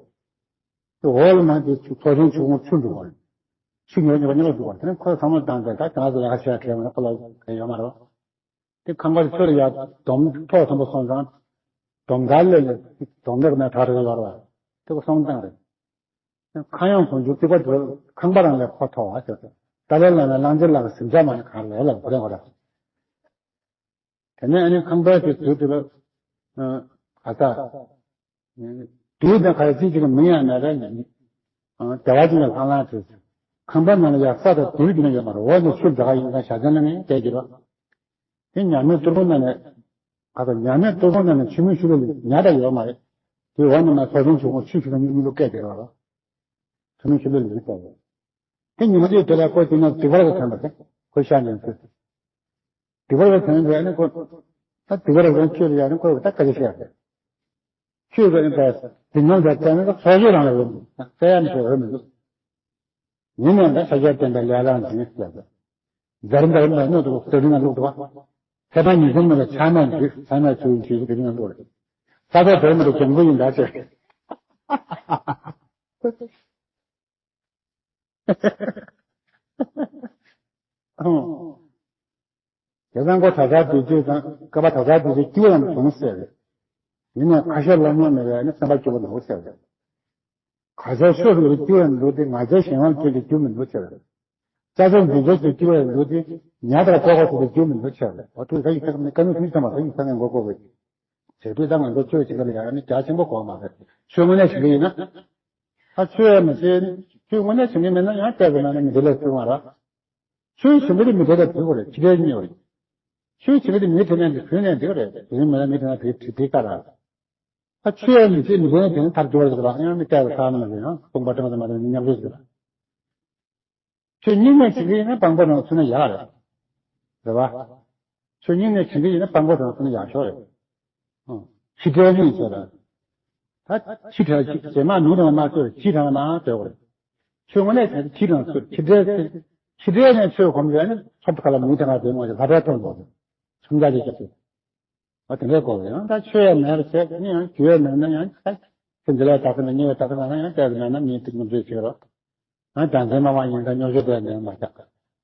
དེ་འོག་ལ་མ་དེ་ཚོགས་ཆུང་ཆུང་ངུ་ཆུ་འདུག་ག་ཆུ་ཉོ་ཉོ་ཉོ་འདུག་ག་དེ་ནི་ཁོ་ཚང་མ་བཏང་སྟེ་ད་གང་ཟེར་ལ་ཤ་ཁེལ་མ་ན་ཁོ་ལ་ཁེལ་ཡོད་མ་རེད། དེ་ཁང་པ་དེ་ཚོ་ལ་ཡར་སྡོམ་ཐོག་མཐོན་པོ་སོང་ཙང་སྡོམ་མཁར་སླེབས་ནས་སྡོམ་ལེགས་ནས་གྲགས་རེ་ཡོད་རེད་བ། དེ་ཁོ་སོང་བཏང་རེད། ཁ་གཡང་གོང་ཆུ་གཏིགས་པ་དེ་ཁང་པ་རང་ལས་ཁོ་མཐོ་བ་ཟེར་ཏེ། ཏཱ་ལའི་བླ་མའི་གླང་ཆེན་ལགས་ཀྱི་གཟིམ་ཆགས་མ་ནི་གང་ལས་ལ་གོ་རེ་གོ་རེ། དེ་ནས་ཨ་ནི་ཁང་པའི་དེ་དུས་དེ་ལ་ག་ས་དུས་དང་ག་རེ་ཅིག་ཅིག་མི་ཡང་མེད་པས་ནི་བདེ་བ་ཅན་གྱི་ལྷང་ལྷང་དུས་ཁང་པའི་ནང་ལ་ཡང་ས་དང་རྡུལ་གྱི་ནི་ཡོད་མ་རེད། འོག་ནས་ཆུ་འཛག་ག་ཡིན་ཙང་བཞའ་ཚན་ལ་ནི་བསྡད་ཀྱི་རེད། དེ་ཉག་མེད་ཏུར་ཀོང་ནང་ནས་ཁ་ས་ཉག་མེད་ཏུར་ཀོང་ནང་ནས་ཆུ་མིག་ཆུ་ལུ་ལི་ཉག་ད་ཡོད་མ་རེད། དེ་འོག་ནས་མ་ཚོགས་ཆུང་ཆུང་ཆུ་ཆུ་ལ་མིག་ལུ་སྐད་དེ་རོ། ཆུ་མིག་ཆུ་ལུ་ལི་སྐད་རེད། དེ་ཉི་མ་དེ་དེ་ལ་ཁོ་དེ་ན་སྡིག་པ་ར་གི་ཐོན་པ་དེ་ཁོ་ཤ་ཉན་ཚུལ། སྡིག་པ་ར་གི་ཐོན་པས་ནི་ཁོ་ད་སྡིག་པ་ར་གི་ཆོས་ལ་ཡ་ནི་ཁོ་ད་སྐད་ཆ་བཤད་རེད། ཆོས་ཀྱི་ནི་ད་དེ་ཉམས་ལ་བཙལ་ན་ད་ཚོགས་ཆོས་རང་ལ་རེད། བཙལ་ཡ་ནི་ཁོ་རེད་མི་འདུག་ཡིན་ནའང་ད་ཤཱཀྱ་བསྟན་པའི་ལས་རང་ཞིག་ཟེར་ཏེ། འཛར་འཛར་མ་སྣོད་དུ་སྟོད་རིང་ལ་བླུགས་འདུག་བ། ཚེ་ཐང་ཉིན་མཚན་མ་ལ་ཆགས་མ་འཇིག་ཚང་མས་ཚུལ་འཇིག་སྟོད་རིང་ལ་བླུགས་རེད། ས་ཐོག་དོན་མ་དུ་འཇམ་པོ་ཡིན་ད་ཅེ། ཨང་། དེ་ཙང་ཁོ་ད་ལྟ་དུས་ཚོད་དང་སྐབས་པ་ད་ལྟ་དུས་ཚོད་སྐྱིད་པོ་ཡང་བྱུང་ཟེར། ཡིན་ནའི་ཁ་ཤས་སློབ་སྙིང་མེད་པས་ནི་སེམས་པ་སྐྱིད་པོ་འདུག་ཟེར། ག་ཚོད་ཤོད་རུ་སྐྱིད་པོ་འདུག་སྟེ་ང་ཚོའི་གཞན་དབང་ཁྱོད་ཀྱི་རྒྱུ་མི་འདུག་ཟེར། ཅ་ཆས་འཛིན་ཆས་ཀྱི་སྐྱིད་པོ་འདུག་སྟེ་ཉ་དང་ཕོ་བ་ཚོ་གི་རྒྱུ་མི་འདུག་ཟེར། འོ་དུས་ད་ཡིག་ཚང་མི་དཀའ་མོ་ཐུག་ཙམ་མ་ད་ཡིག་ཚང་ངས་མགོ་སྐོར་བས། བྱེད་དུས་ད་ང་ཚོ་ཆོས་བྱེད་མཁན་ལ་ཡང་ནི་རྒྱ་ཆེན་པོ་གོ་བ་མ་རེད། ཆོས་དངོས་གནས་བྱེད་མཁན་ཡིན་ན། ད་ཆོས་ཡང་མི་བྱེད། ཆོས་དངོས་གནས་བྱེད་མཁན་མེད་ན་ཡང་ལྟས་ཟེར་ན་ནི་མི་དེ་ལས་ཚུལ་མ་ར། ཆོས་བྱེད་མཁན་དེ་མི་དེ་ལས་ཕུལ་དགོས་རེད། ཕྱི་དེ་གཉིས་རེད། ཆོས་བྱེད་མཁན་དེ་མི་དེ་ནས་དེ་ཕུལ་ནས་འདི་རེད། དེ་མི་ལ་མི་དེ་ན་དེ་དེ་དེ་ཀ་ར། ད་ཆོས་ཡང་མི་བྱེད་མི་དེ་ནས་དེ་ནས་ཐར་འགྱུར་བ་ཟེར་ར། ཡང་མི་ལྟས་ཟེར་ཁ་མ་ན་ཟེར་ཡང་སྟོང་པ་ཀྲང་ཟེར་མ་རེད། མི་མཉམ་རེད་ཟེར་ར། ཆོས་དངོས་གནས་བྱེད་ཀྱི་ཡིན་ན་དཔང་པོ་རང་ཚུད་ན་ཡག་རེད། རེད་བ། ཆོས་དངོས་གནས་བྱེད་ཀྱི་ཡིན་ན་དཔང་པོ་རང་ཚུད་ན་ཡག་ཤོས་རེད། ཨང་། ཕྱི་དགྲའི་གཉིས་ཟེར་ར། ད་ཕྱི་དགྲ་ཕྱི་རྗེས་མ་ནུ་རང་མ་ཚོས་ཕྱི་རང་ན་སྡོད་དགོས་རེད། ཆོས་དངོས་གནས་བྱེད་ཀྱི་ཕྱི་རང་ཚུད། ཕྱི་དགྲའི་ཕྱི་དགྲའི་ནས་ཆོས་གོམས་རེད་ནི་ཚོགས་ཁ་ལ་མུ་དེ་ག་དེ་མོ་ཞིག་ལྷ་བྲལ་གཏོང་དགོས་རེད། སུམ་རྒྱ་ཅིག་བརྒྱབ་སྟེ། ཨ་དེ་འདྲའི་སྐོར་ཡང་ད་ཆོས་ཡང་མེད་པ་བྱས་ནི་ཡང་རྒྱུ་ཡང་མེད་ན་ཡང་ད་ཚེ་འདི་ལ་ད་ཚེ་ན་ཉེ་བའི་ད་ཚེ་ན་ཡང་ལྟས་མེད་ན་མིའི་ཏིག་ནུབ་ཚོད་བྱེད་རོགས། ཡང་བདག་འཛིན་སྤངས་པ་ཡིན་ད་སྨྱོ་ཤོར་དེ་ལེན་མ་བྱ། བདག་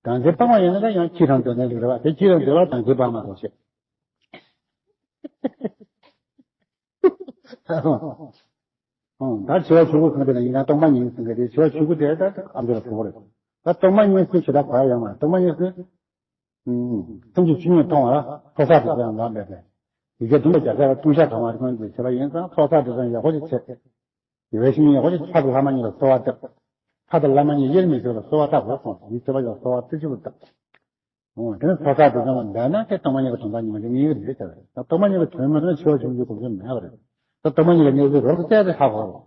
འཛིན་སྤངས་པ་ཡིན་ན་ད་ཡང་ཕྱི་རང་དོན་ལྡན་རེད་བ། དེ་ཕྱི་རང་དོན་ལ་བདག་འཛིན་སྤངས་མ་གཏོགས་བྱེད། ཨང་། ད་བྱེ་བ་ཆུང་ཀུ་གང་དེ་ན་ཡིན་ན་སྟོང་པ་ཉིད་ཟེར་མཁན་དེ་བྱེ་བ་ཆུང་ཀུ་དེ་ད་ཨ་མདོ་ལ་གོ་བ་རེད། ད་སྟོང་པ་ཉིད་ཟེར་ཞེ་དྲག་གོ་ཡ་ཡོད་མ་རེད། སྟོང་པ་ཉིད་ཟེར། ཨུམ། སེམས་ཀྱི་ཆོས་ཉིད་མཐོང་བ་ལ་ཚོགས་བསགས་དེ་ཚོ་ཡང་ལམ་མེད་པས། ཡི་གེ་བདུན་པ་རྒྱ་ཆེ་བ་ལྟུང་བཤགས་གང་བ་རེ་ཁོང་གིས་བྱས་པ་ཡིན་ཙང་ཚོགས་བསགས་དེ་ཚོ་ཡང་ཡག་པོ་ཞིག་བྱས། ཡི་གེ་ཤིང་ཡག་པོ་ཞིག་ཕ་དང་ལྷ་མ་གཉིས་ལ་གསོལ་བ་བཏབ། ཕ་དང་བླ་མ་གཉིས་དབྱེར་མི་ཕྱེད་ལ་གསོལ་བ་བཏབ་དགོས་གསུངས་སོང་། ཡིད་ཆེས་པ་ཡང་གསོལ་བ་རྩེ་གཅིག་ཏུ་བཏབ། འོ་དེ་ནས་ཚོགས་བསགས་དེ་ཚོ་འདས་ན་དེ་སྟོང་པ་ཉིད་ཀྱི་དོན་དག་ཉིད་མ་ཡིན་གཉིས་ཀ་རེད་ཟེར། ད་སྟོང་པ་ཉིད་ཀྱི་དོན་མ་རེད་ན་འཆི་བ་བྱུང་རྒྱུའི་གོ་སྐབས་མེད་པ་རེད། ད་སྟོང་པ་ཉིད་ཀྱི་གནས་ཚུལ་རོབ་ཏུ་བལྟས་ཏེ་ཧ་གོ་རོགས།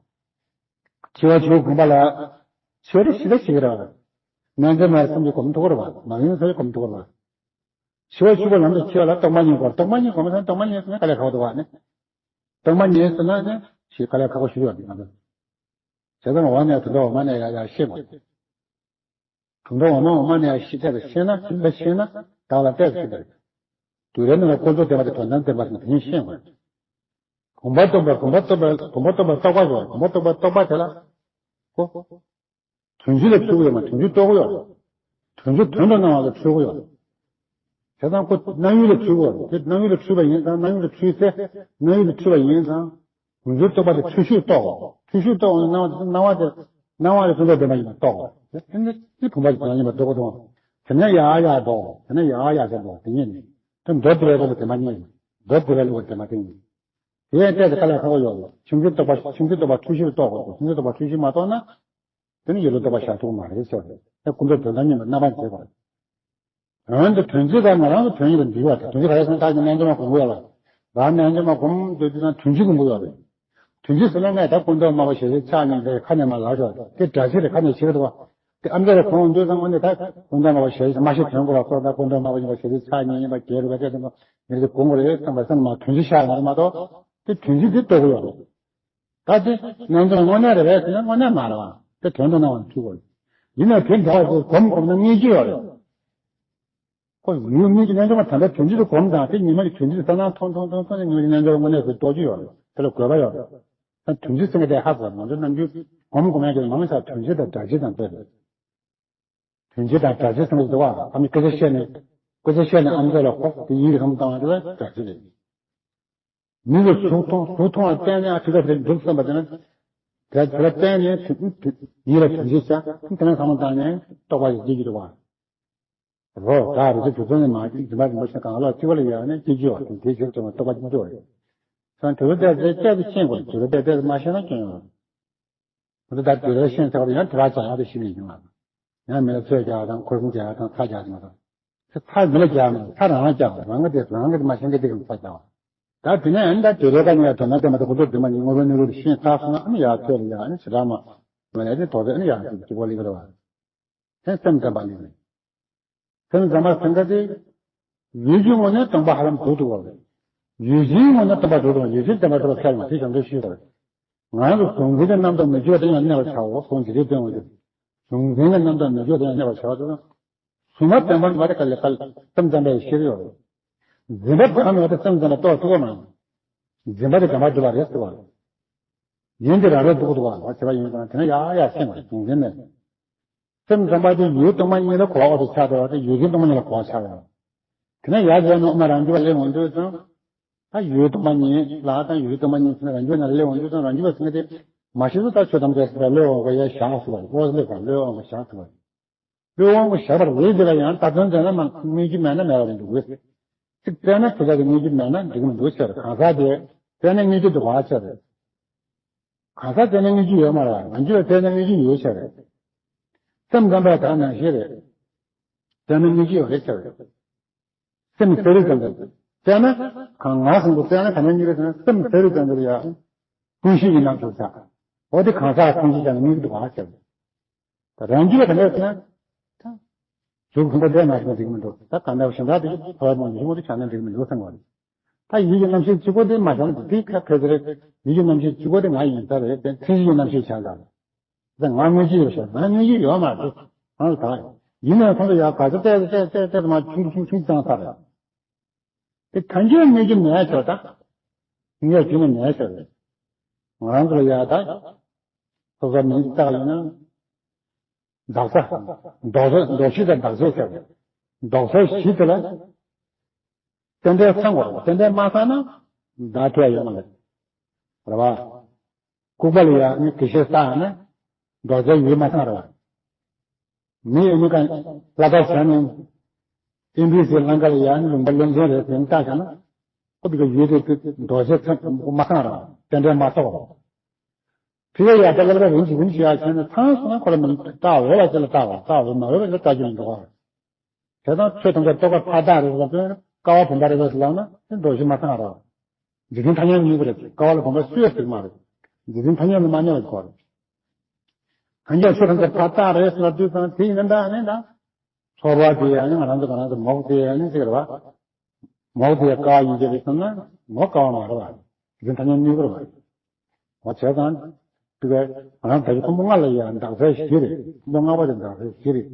འཆི་བ་བྱུང་དགོངས་པ་ལ། འཆི་བ་དེ་ཞི་བདེ་ཞིག་རེད་བ། རྣལ་འབྱོར་མ་ཡིན་བསམ་གྱིས་གོམས་ཐུབ་ཀྱི་རེད་བ། མ་ཡིན་བསམ་གྱིས་གོམས་ཐུབ་ཀྱི་རེད་བ། འཆི་བ་འཆི་བ་ལམ་དུ་འཆི་བ་ལ་སྟོང་པ་ཉིད་དགོས། སྟོང་པ་ཉིད་དགོས་མ་ཟེར་ན་སྟོང་པ་ཉིད་ཟེར་ན་དཀའ་ལས་ཁག་པོ་འདུག་བ་ནི། སྟོང་པ་ཉིད་ཟེར་ན་ནི་ཞེས་དཀའ་ལས་ཁག་པོ་ཞིག་ཡོད་རེད་ང་ཚོ། བྱས་ཙང་འོ་ན་དུད་འགྲོ་འོ་མ་ནས་ཡར་ཡར་ཤེས་དགོས། དུད་འགྲོ་འོ་མ་འོ་མ་ནས་ཡར་ཤེས་ཐབས་ཤེས་ན་དུད་འགྲོ་ཤེས་ན་བདག་ལ་གཏད་སུ་འདུག་དུད་འགྲོའི་ནང་ལ་ཀུན་རྫོབ་བདེན་པ་དེ་དོན་དམ་བདེན་པ་དེ་ཉིད་ཤེས་དགོས། གོམས་པ་སྟོབས་པ་གོམས་པ་སྟོབས་པ་གོམས་པ་སྟོབས་པ་རྟོགས་པ་ཟེར་བ་གོམས་པ་སྟོབས་པ་རྟོགས་པ་དེ་ལ། ཀོ། དོན་སྤྱི་ལ་འཁྲུལ་གྱི་ཡོད་མ་དོན་སྤྱི་རྟོགས་ཀྱི་ཡོད་རེད། དོན་སྤྱི་དོན་དུ་སྣང་བ་ལ་འཁྲུལ་གྱི་ཡོད་རེད། བྱས་ཙང་ཁོ་སྣང་ཡུལ་ལ་འཁྲུལ་གྱི་ཡོད་རེད། དེ་སྣང་ཡུལ་ལ་འཁྲུལ་པ་ཡིན་ཙང་སྣང་ཡུལ་ལ་འཁྲུལ་ཚེ་སྣང་ཡུལ་ལ་འཁྲུལ་པ་ཡིན་ཙང་། དོན་སྤྱི་རྟོགས་པ་དེ་འཁྲུལ་ཤུགས་རྟོགས་དགོས། འཁྲུལ་ཤུགས་རྟོགས་དགོས་ན་སྣང་བ་དེ་སྣང་བ་དེ་སྣང་བ་ལ་ཀུན་རྫོབ་བདེན་པ་ཡིན་པ་རྟོགས་དགོས། དེ་ནི་དེ་བུམ་པ་དེ་དོན་ཡིན་པ་རྟོགས་དགོས། དེ་ནས་ཡར་ཡར་འགྲོ་དགོས། དེ་ནས་ཡར་ཡར་ཟེར་འགྲོ་དེ་ཉིད་ནི། དེ་མདོ་སྡེ་པའི་བློ་གི་བདེན་པ་ཉིད་ཡིན། མདོ་སྡེ་པའི་བློ་གི་བདེན་པ་དེ་ཡིན། དེ་ཡང་བལྟས་ཏེ་དཀའ་ལས་ཁག་པོ་ཡོད་རེད། བྱིང་རྒོད་རྟོགས་པ་བྱིང་རྒོད་རྟོགས་པ་འཁྲུལ་ཤུགས་རྟོགས་དགོས། བྱིང་རྒོད་རྟོགས་པ་འཁྲུལ་ཤུགས་མ་རྟོགས་ན། དེ་ནི་ཡིད་ལ་རྟོགས་པ་བཞག་ཐུབ་མ་རེད་ཟེར་བ་རེད། དེ་ཀུན་རྫོབ་དོན་དམ་ཉིད་ལ་རྣམ་པར་འབྱེད་པ་རེད། དོན་དུ་དོན་སྤྱི་དང་ང་རང་གི་དོན་ཡིན་པར་འདུས་པ་དང་། དོན་སྤྱི་ག་རེ་ཟེར་ན་ད་ཀྱི་རྣལ་འབྱོར་མ་སྒོམ་གྱི་ཡོད་ལ། རང་རྣལ་འབྱོར་མ་སྒོམ་འདོད་དུས་ན་དོན་སྤྱི་སྒོམ་གྱི་ཡོད་རེད། དོན་སྤྱི་ཟེར་ན་ངས་ད་ཀུན་རྟོག་མ་བ་ཞེ་ས་ཆགས་ཉེན་དེ་ཁ་ནས་མ་ལབ་ཤོག་དེ་སྒྲ་ཕྱི་རེད། ཁ་ནས་ཕྱི་རེད་དོ། དེ་ཨམ་ཅོག་རེ་གོང་འདོད་ཙང་ངོ་ནས་ད་ཀུན་རྟོག་མ་བ་ཞེ་ས་མ་ཤེས་དོན་གོ་བ་སོགས་ད་ཀུན་རྟོག་མ་བ་ཡིན་པ་ཞེ་ས་ཆགས་ཉེན་ཡིན་པ་གལ་རེད་པ་དེ་དེ་མ་མི་རེད་དེ་སྒོམ་གྱི་རེད་བསམ་པ་སེམས་མ་དོན་སྤྱི་ཤར་མ་རེད་མ་གཏོགས་དེ་དོན་སྤྱི་དེ་རྟོགས་གི་ཡོད་རེད། ད་དེ་རྣལ་འབྱོར་དངོས་གནས་རེད་པས་ཟེར་ན་དངོས་གནས་མ་རེད་བ། དེ་དོན་དུ་སྣང་བ་འཁྲུལ་དགོས། ཡིན་ནའི་དེ་འདྲ་བ་ཞིག་སྒོམ་སྒོམ་ན་རྙེད་ཀྱི་ཡོད་རེད། ཁོ་ཡུལ་དངོས་ཀྱི་རྣལ་འབྱོར་མ་དམ་པའི་དོན་སྤྱི་དུ་སྒོམ་དང་དེ་ཉི་མ་གི་དོན་སྤྱི་དུ་ལྟ་སྣང་མཐོང་མཐོང་མཐོང་མཐོང་ནས་ངོས་ཀྱི་རྣལ་འབྱོར་དངོས་གནས་སུ་རྟོགས་ཀྱི་ཡོད་རེད། དེ་ལ་དགོས་པ་ཡོད་རེད། ད་དོན་སྤྱི་ཟེར་མཁན་དེ་ཧ་གོ་བ་ང་ཚོ་རྣམ་འགྱུར་སྒོམ་སྒོམ་ཡག་གི་མང་ཆེ་བ་དོན་སྤྱི་དང་སྒྲ་སྤྱི་དང་དེ་རེད། དོན་སྤྱི་དང་སྒྲ་སྤྱི་ཟེར་མཁན་དེ་བ་ཨ་མི་སྐད་ཆ་བཤད་ནས་སྐད་ཆ་བཤད་ནས་ཨམ་ཅོག་ལ་ཁོག་དེ་ཡིད་ལ་ཁམས་བཏང་བ་དེ་ལ་སྒྲ་སྤྱི་རེད། མི་ལ་གཟུགས་མཐོང་གཟུགས་མཐོང་བ་བསྟན་ནས་ཨ་ཁྲི་ཁ་དེ་འགྲུབ་བསམ་པ་དེ་ན། དེ་དེ་ལ་བསྟན་ནས་ཡིད་ལ་དོན་སྤྱི་བྱ་དེ་ན་ཁམས་བཏང་ནས་རྟོགས་པ་ཡི་སྐྱེ་རྒྱུ་དེ་བ། རོ་ད་རེ་ཚེ་དུས་ཚོད་ནས་མ་འཛིན་པ་རིན་པོ་ཆེ་གང་ལ་ཅི་བ་ལ་ཡོད་ནས་སྐྱེ་རྒྱུ་བ་དེ་དེ་ཞིག་ཙམ་རྟོགས་པ་སྐྱེ་རྒྱུ་བ་རེད། སང་དུས་ཚོད་བལྟས་ཚེ་བལྟས་ཚེ་ཤེས་དགོས། དུས་ཚོད་བལྟས་ཚེ་མ་ཤེས་ན་སྐྱོན་ཡོང་། ད་དུས་ཚོད་ཤེས་ཚར་བ་ཡང་དེ་བ་བྱ་ཡག་དེ་ཤེས་ནས་ཡོང་བ། ཡང་མི་ལ་ཚོད་རྒྱག་དང་ཁོར་ཁུང་རྒྱག་དང་ཚ་རྒྱག་དང་། དེ་ཚ་མི་ལ་རྒྱག་མ་ཚ་རང་ལ་རྒྱག་རང་གི་དེ་རང་གི་དེ་མ་ཤེས་མཁན་དེ་གི་ཚ་རྒྱག་པ། ད་དེ་ནས་ཨ་ནི་ད་དེ་རེ་ད་ནི་ཡ་དོན་དམ་བདེན་པ་དེ་ཁོ་ཚོ་དེ་མ་ནི་དངོས་པོའི་གནས་ལུགས་དེ་ཤེས་ཚར་སོང་ན་ཨ་ནི་ཡ་ཐོས་ལ་ཡ་ཨ་ནི་ཞེ་དྲག་མ་མ་ལས་དེ་དོ་དེ་ཨ་ནི་ཡ་གཅིག་པོ་ལི་གི་རེ་བ། དེ་སེམས་ཙམ་པ་ལི་རེད། སེམས་ཙམ་པ་སེམས་ཁ་དེ་ཡུལ་གྱི་ངོ་ནས་སྟོང་པ་ཧ་ལམ་སྒྲུབ་ཐུབ་པ་རེད། ཡུལ་ཅན་ངོ་ནས་སྟོང་པ་སྒྲུབ་ཐུབ་པ་ཡུལ་ཅན་བདེན་པ་སྒྲུབ་པ་ཁས་ལེན་དེ་བྱང་ཆུབ་ཤེས་པ་རེད། ང་རང་གི་གཟུང་འཛིན་གྱི་རྣམ་རྟོག་མི་སྐྱོ་དེ་ཡང་གནས་པར་བྱའོ་གཟུང་འཛིན་གྱི་སྟོན་འོ་ཞེས། གཟུང་འཛིན་གྱི་རྣམ་རྟོག་མི་སྐྱོ་དེ་ཡང་གནས་པར་བྱའོ་དེ་ན། གཟུང་བ་བདེན་པ་མ་རེད་ག་ལེ་ག་ལེ་སེམས་ཙམ་པའི་ཤེས་ཡོད་རེད། འཛིན་པ་བདེན་པ་མེད་པ་སེམས་ཙམ་པ་རྟོགས་ཐུབ་པ་མ་རེད། འཛིན་པ་དེ་བདེན་པ་སྒྲུབ་པ་རེད་ཟེར་བ་རེད། ཡིན་དེ་རང་རེད་འདུག་འདུག་བ་བྱས་པ་ཡིན་ཙང་དེ་ན་ཡག་ཡག་ཤེས་པ་རེད་གཟུང་འཛིན་མེད། སེམས་ཙམ་པ་དེ་ཡུལ་སྟོང་པ་ཉིད་ལ་གོ་བ་དེ་ཆགས་འགྲོ་བ་དེ་ཡུལ་ཅན་སྟོང་པ་ཉིད་ལ་གོ་བ་ཆགས་ཡོང་། དེ་ནས་ཡར་བཞག་ནས་ཨོ་མ་རང་རྒྱུད་པ་སླེབས་འོང་དུས་ཙང་། ད་ཡུལ་སྟོང་པ་ཉིད་ལ་དང་ཡུལ་སྟོང་པ་ཉིད་ཟེར་ན་རང་རྒྱུད་ནང་སླེབས་འོང་དུས་ཙང་རང་རྒྱུད་པ་ཟེར་མཁན་དེ་མ་གཞི་ད་ཆོས་ཐམས་ཅད་ཟེར་བ་བློས་དབང་བ་ཡ་བཞག་ཟེར་བ་རེད། ཨོ་སླེབས་པ་བློས་དབང་བ་བཞག་ཟེར་བ་རེད། བློས་དབང་བ་བཞག་པ་རེད་དེ་ལ་ཡང་ལྟ་དོན་དེ་ན་མ་དངོས་གཞི་མེད་ན་མེད་པ་རེད་འདུག་གས། ཚིག་བཙལ་ན་དེ་ལ་དངོས་གཞི་མེད་ན་འགྲིག་མི་འདུག་ཟེར། གང་ཟག་དེ་བཙལ་ན་དངོས་གཞི་འདུག་ག་ཟེར། གང་ཟག་བཙལ་ན་དངོས་གཞི་ཡོད་མ་རེད། རང་རྒྱུད་ལ་བཙལ་ན་དངོས་གཞི་ཡོད་ཟེར། སེམས་ཙམ་པ་དག་ནང་བཞིན་རེད། བཙལ་ན་དངོས་གཞི་ཡོད་རེད་ཟེར། སེམས་གསལ་རི་ཙམ་དུ་བཙལ་ན། གང་ང་གསུང་གི་བཙལ་ན་ག་ནས་རྙེད་རེད་ཟེར་ན། སེམས་གསལ་རི་ཙམ་དུ་ཡང་ཀུན་ཤེས་ཀྱི་རྣམ་གཞག་བྱ། འོ་དེ་གང་ཟག་ཀུན་ཤེས་ཀྱང་རྙེད་ཀྱི་འདུག་ག་ཟེར། ད་རང་རྒྱུད་ལ་ག་འདྲ་ཟེར་ན། གཟུགས་ཕུང་པོ་དེ་ནང་བཞིན་འགྲིག་མི་འདུག་ད་གང་ལྟར་གཞན་དག་དེ་ཚོར་བ་མང་ཉུང་དེ་བྱས་ན་འགྲིག་མི་འདུག་བསམ་པ་རེད། ད་ཡིད་ཀྱི་རྣམ་ཤེས་གཅིག་པོ་དེ་མ་བྱུང་དེ་ཁ་ཕལ་ཆེར་ཡིད་ཀྱི་རྣམ་ཤེས་གཅིག་པོ་དེ་ང་ཡིན་ས་རེད་དེ་མཚན་གཞི་ཡི་རྣམ་ཤེས་བྱས་ལ། ད་ང་དངོས་གཞི་ཡོད་ཤག་ང་དངོས་གཞི་ཡོད་མ་རེད། གང་ལ་ད། ཡིན་ནའི་ཁོང་ཚོ་ཡར་ག་ཚོད་བལྟས་བལྟས་བལྟས་བལྟས་མ་ཆུང་ཆུང་ཆུང་བཏང་ས་རེད། དེ་ཐམས་ཅད་དངོས་གཞི་མེད་ཆོག་ད། ངས་བྱས་ན་མེད་ཆོག་རེད། ང་རང་ཚོ་ལ་ཡར་ད། སོ་སོ་མིང་བཏགས་ཡིན་ན། འདག་ས། འདོགས་ས་འདོགས་གཞི་དང་འདག་ས་ཟེར་བ། འདོགས་ས་གཞི་དེ་ལ། རྟེན་འབྲེལ་ཚང་དགོས་རེད། རྟེན་འབྲེལ་མ་ཚང་ན། བདག་ཐུབ་ཡ་ཡོད་མ་རེད། རེད་བ། ལྐུགས་པ་ལ་ཡང་ནི་དགེ་བཤེས་བསགས་ན། རྡོ་རྗེ་ཡིད་མ་ཚང་རེད་བ། མི་ཡིན་ནི་གང་ལ་དྭགས་བྱས་ནས། ཨེམ་བི་སི་ལང་ཀ་ལ་ཡང་ནི་ལུང་པ་བློན་ཆེན་རེད་ཟེར་ནས་བལྟས་བྱས་ན། ཁོ་དེ་ག་ཡུལ་དེ་རྡོ་རྗེ་ཚང་མ་ཚང་རེད་བ། རྟེན་འབྲེལ་མ་ཚོགས་རེད་བ། དེ་ཡང་ཡར་ལྟ་ལ་རིམ་གྱིས་རིམ་གྱིས་ཡར་བྱས་ནས་ཚང་སོང་ན་ཁོ་ལ་མི་ལྟ་འོས་པ་ཅིག་ལ་ལྟ་བ་ལྟ་འོས་མ་འོས་པ་ཅིག་ལ་ལྟ་རྒྱུ་མི་འདུག་བ། དེ་དང་ཆོས་ཐམས་ཅད་རྟོགས་པ་ཕར་བཏགས་རེད་ཟེར་བ་དེ་ཀ་བ་བུམ་པ་རེད་ཟེར་ལབ་ན་དེ་འདོགས་གཞི་མ་ཚང་རེད། འཇིག་རྟེན་ཐ་སྙད་གཉིས་པོ་རེད། ཀ་བ་ལ་བུམ་པ་སུས་ཟེར་མ་རེད། འཇིག་རྟེན་ཐ་སྙད་ལ་མ་གནས་པ་གོ་རེད། གང་ཅག་ཆོས་ཐམས་ཅད་ཕར་བཏགས་རེད་ཟེར་ལབ་དུས་ཙང་དེ་ཡིན་ན་འདྲ་ནི་འདྲ། ཚོར་བ་དེ་ཡང་ང་རང་ཚོ་ང་རང་ཚོ་མོག་དེ་ཡང་ནི་ཟེར་བ། མོག་དེ་ཀ་བ་ཡིན་གྱི་རེད་བསམ་ན་མོག་ཀ་བ་མ་རེད་བ། འཇིག་རྟེན་ཐ་སྙད་གཉིས་པོ་རེད་བ། འོ་བྱས་ཙང་། དེ་ག་ང་རང་ད་ཅི་ཕུང་པོ་ལྔ་ལ་ཡང་འདག་ས་བཞི་རེད། ཕུང་པོ་ལྔ་པོ་དེ་འདག་ས་བཞི་རེད།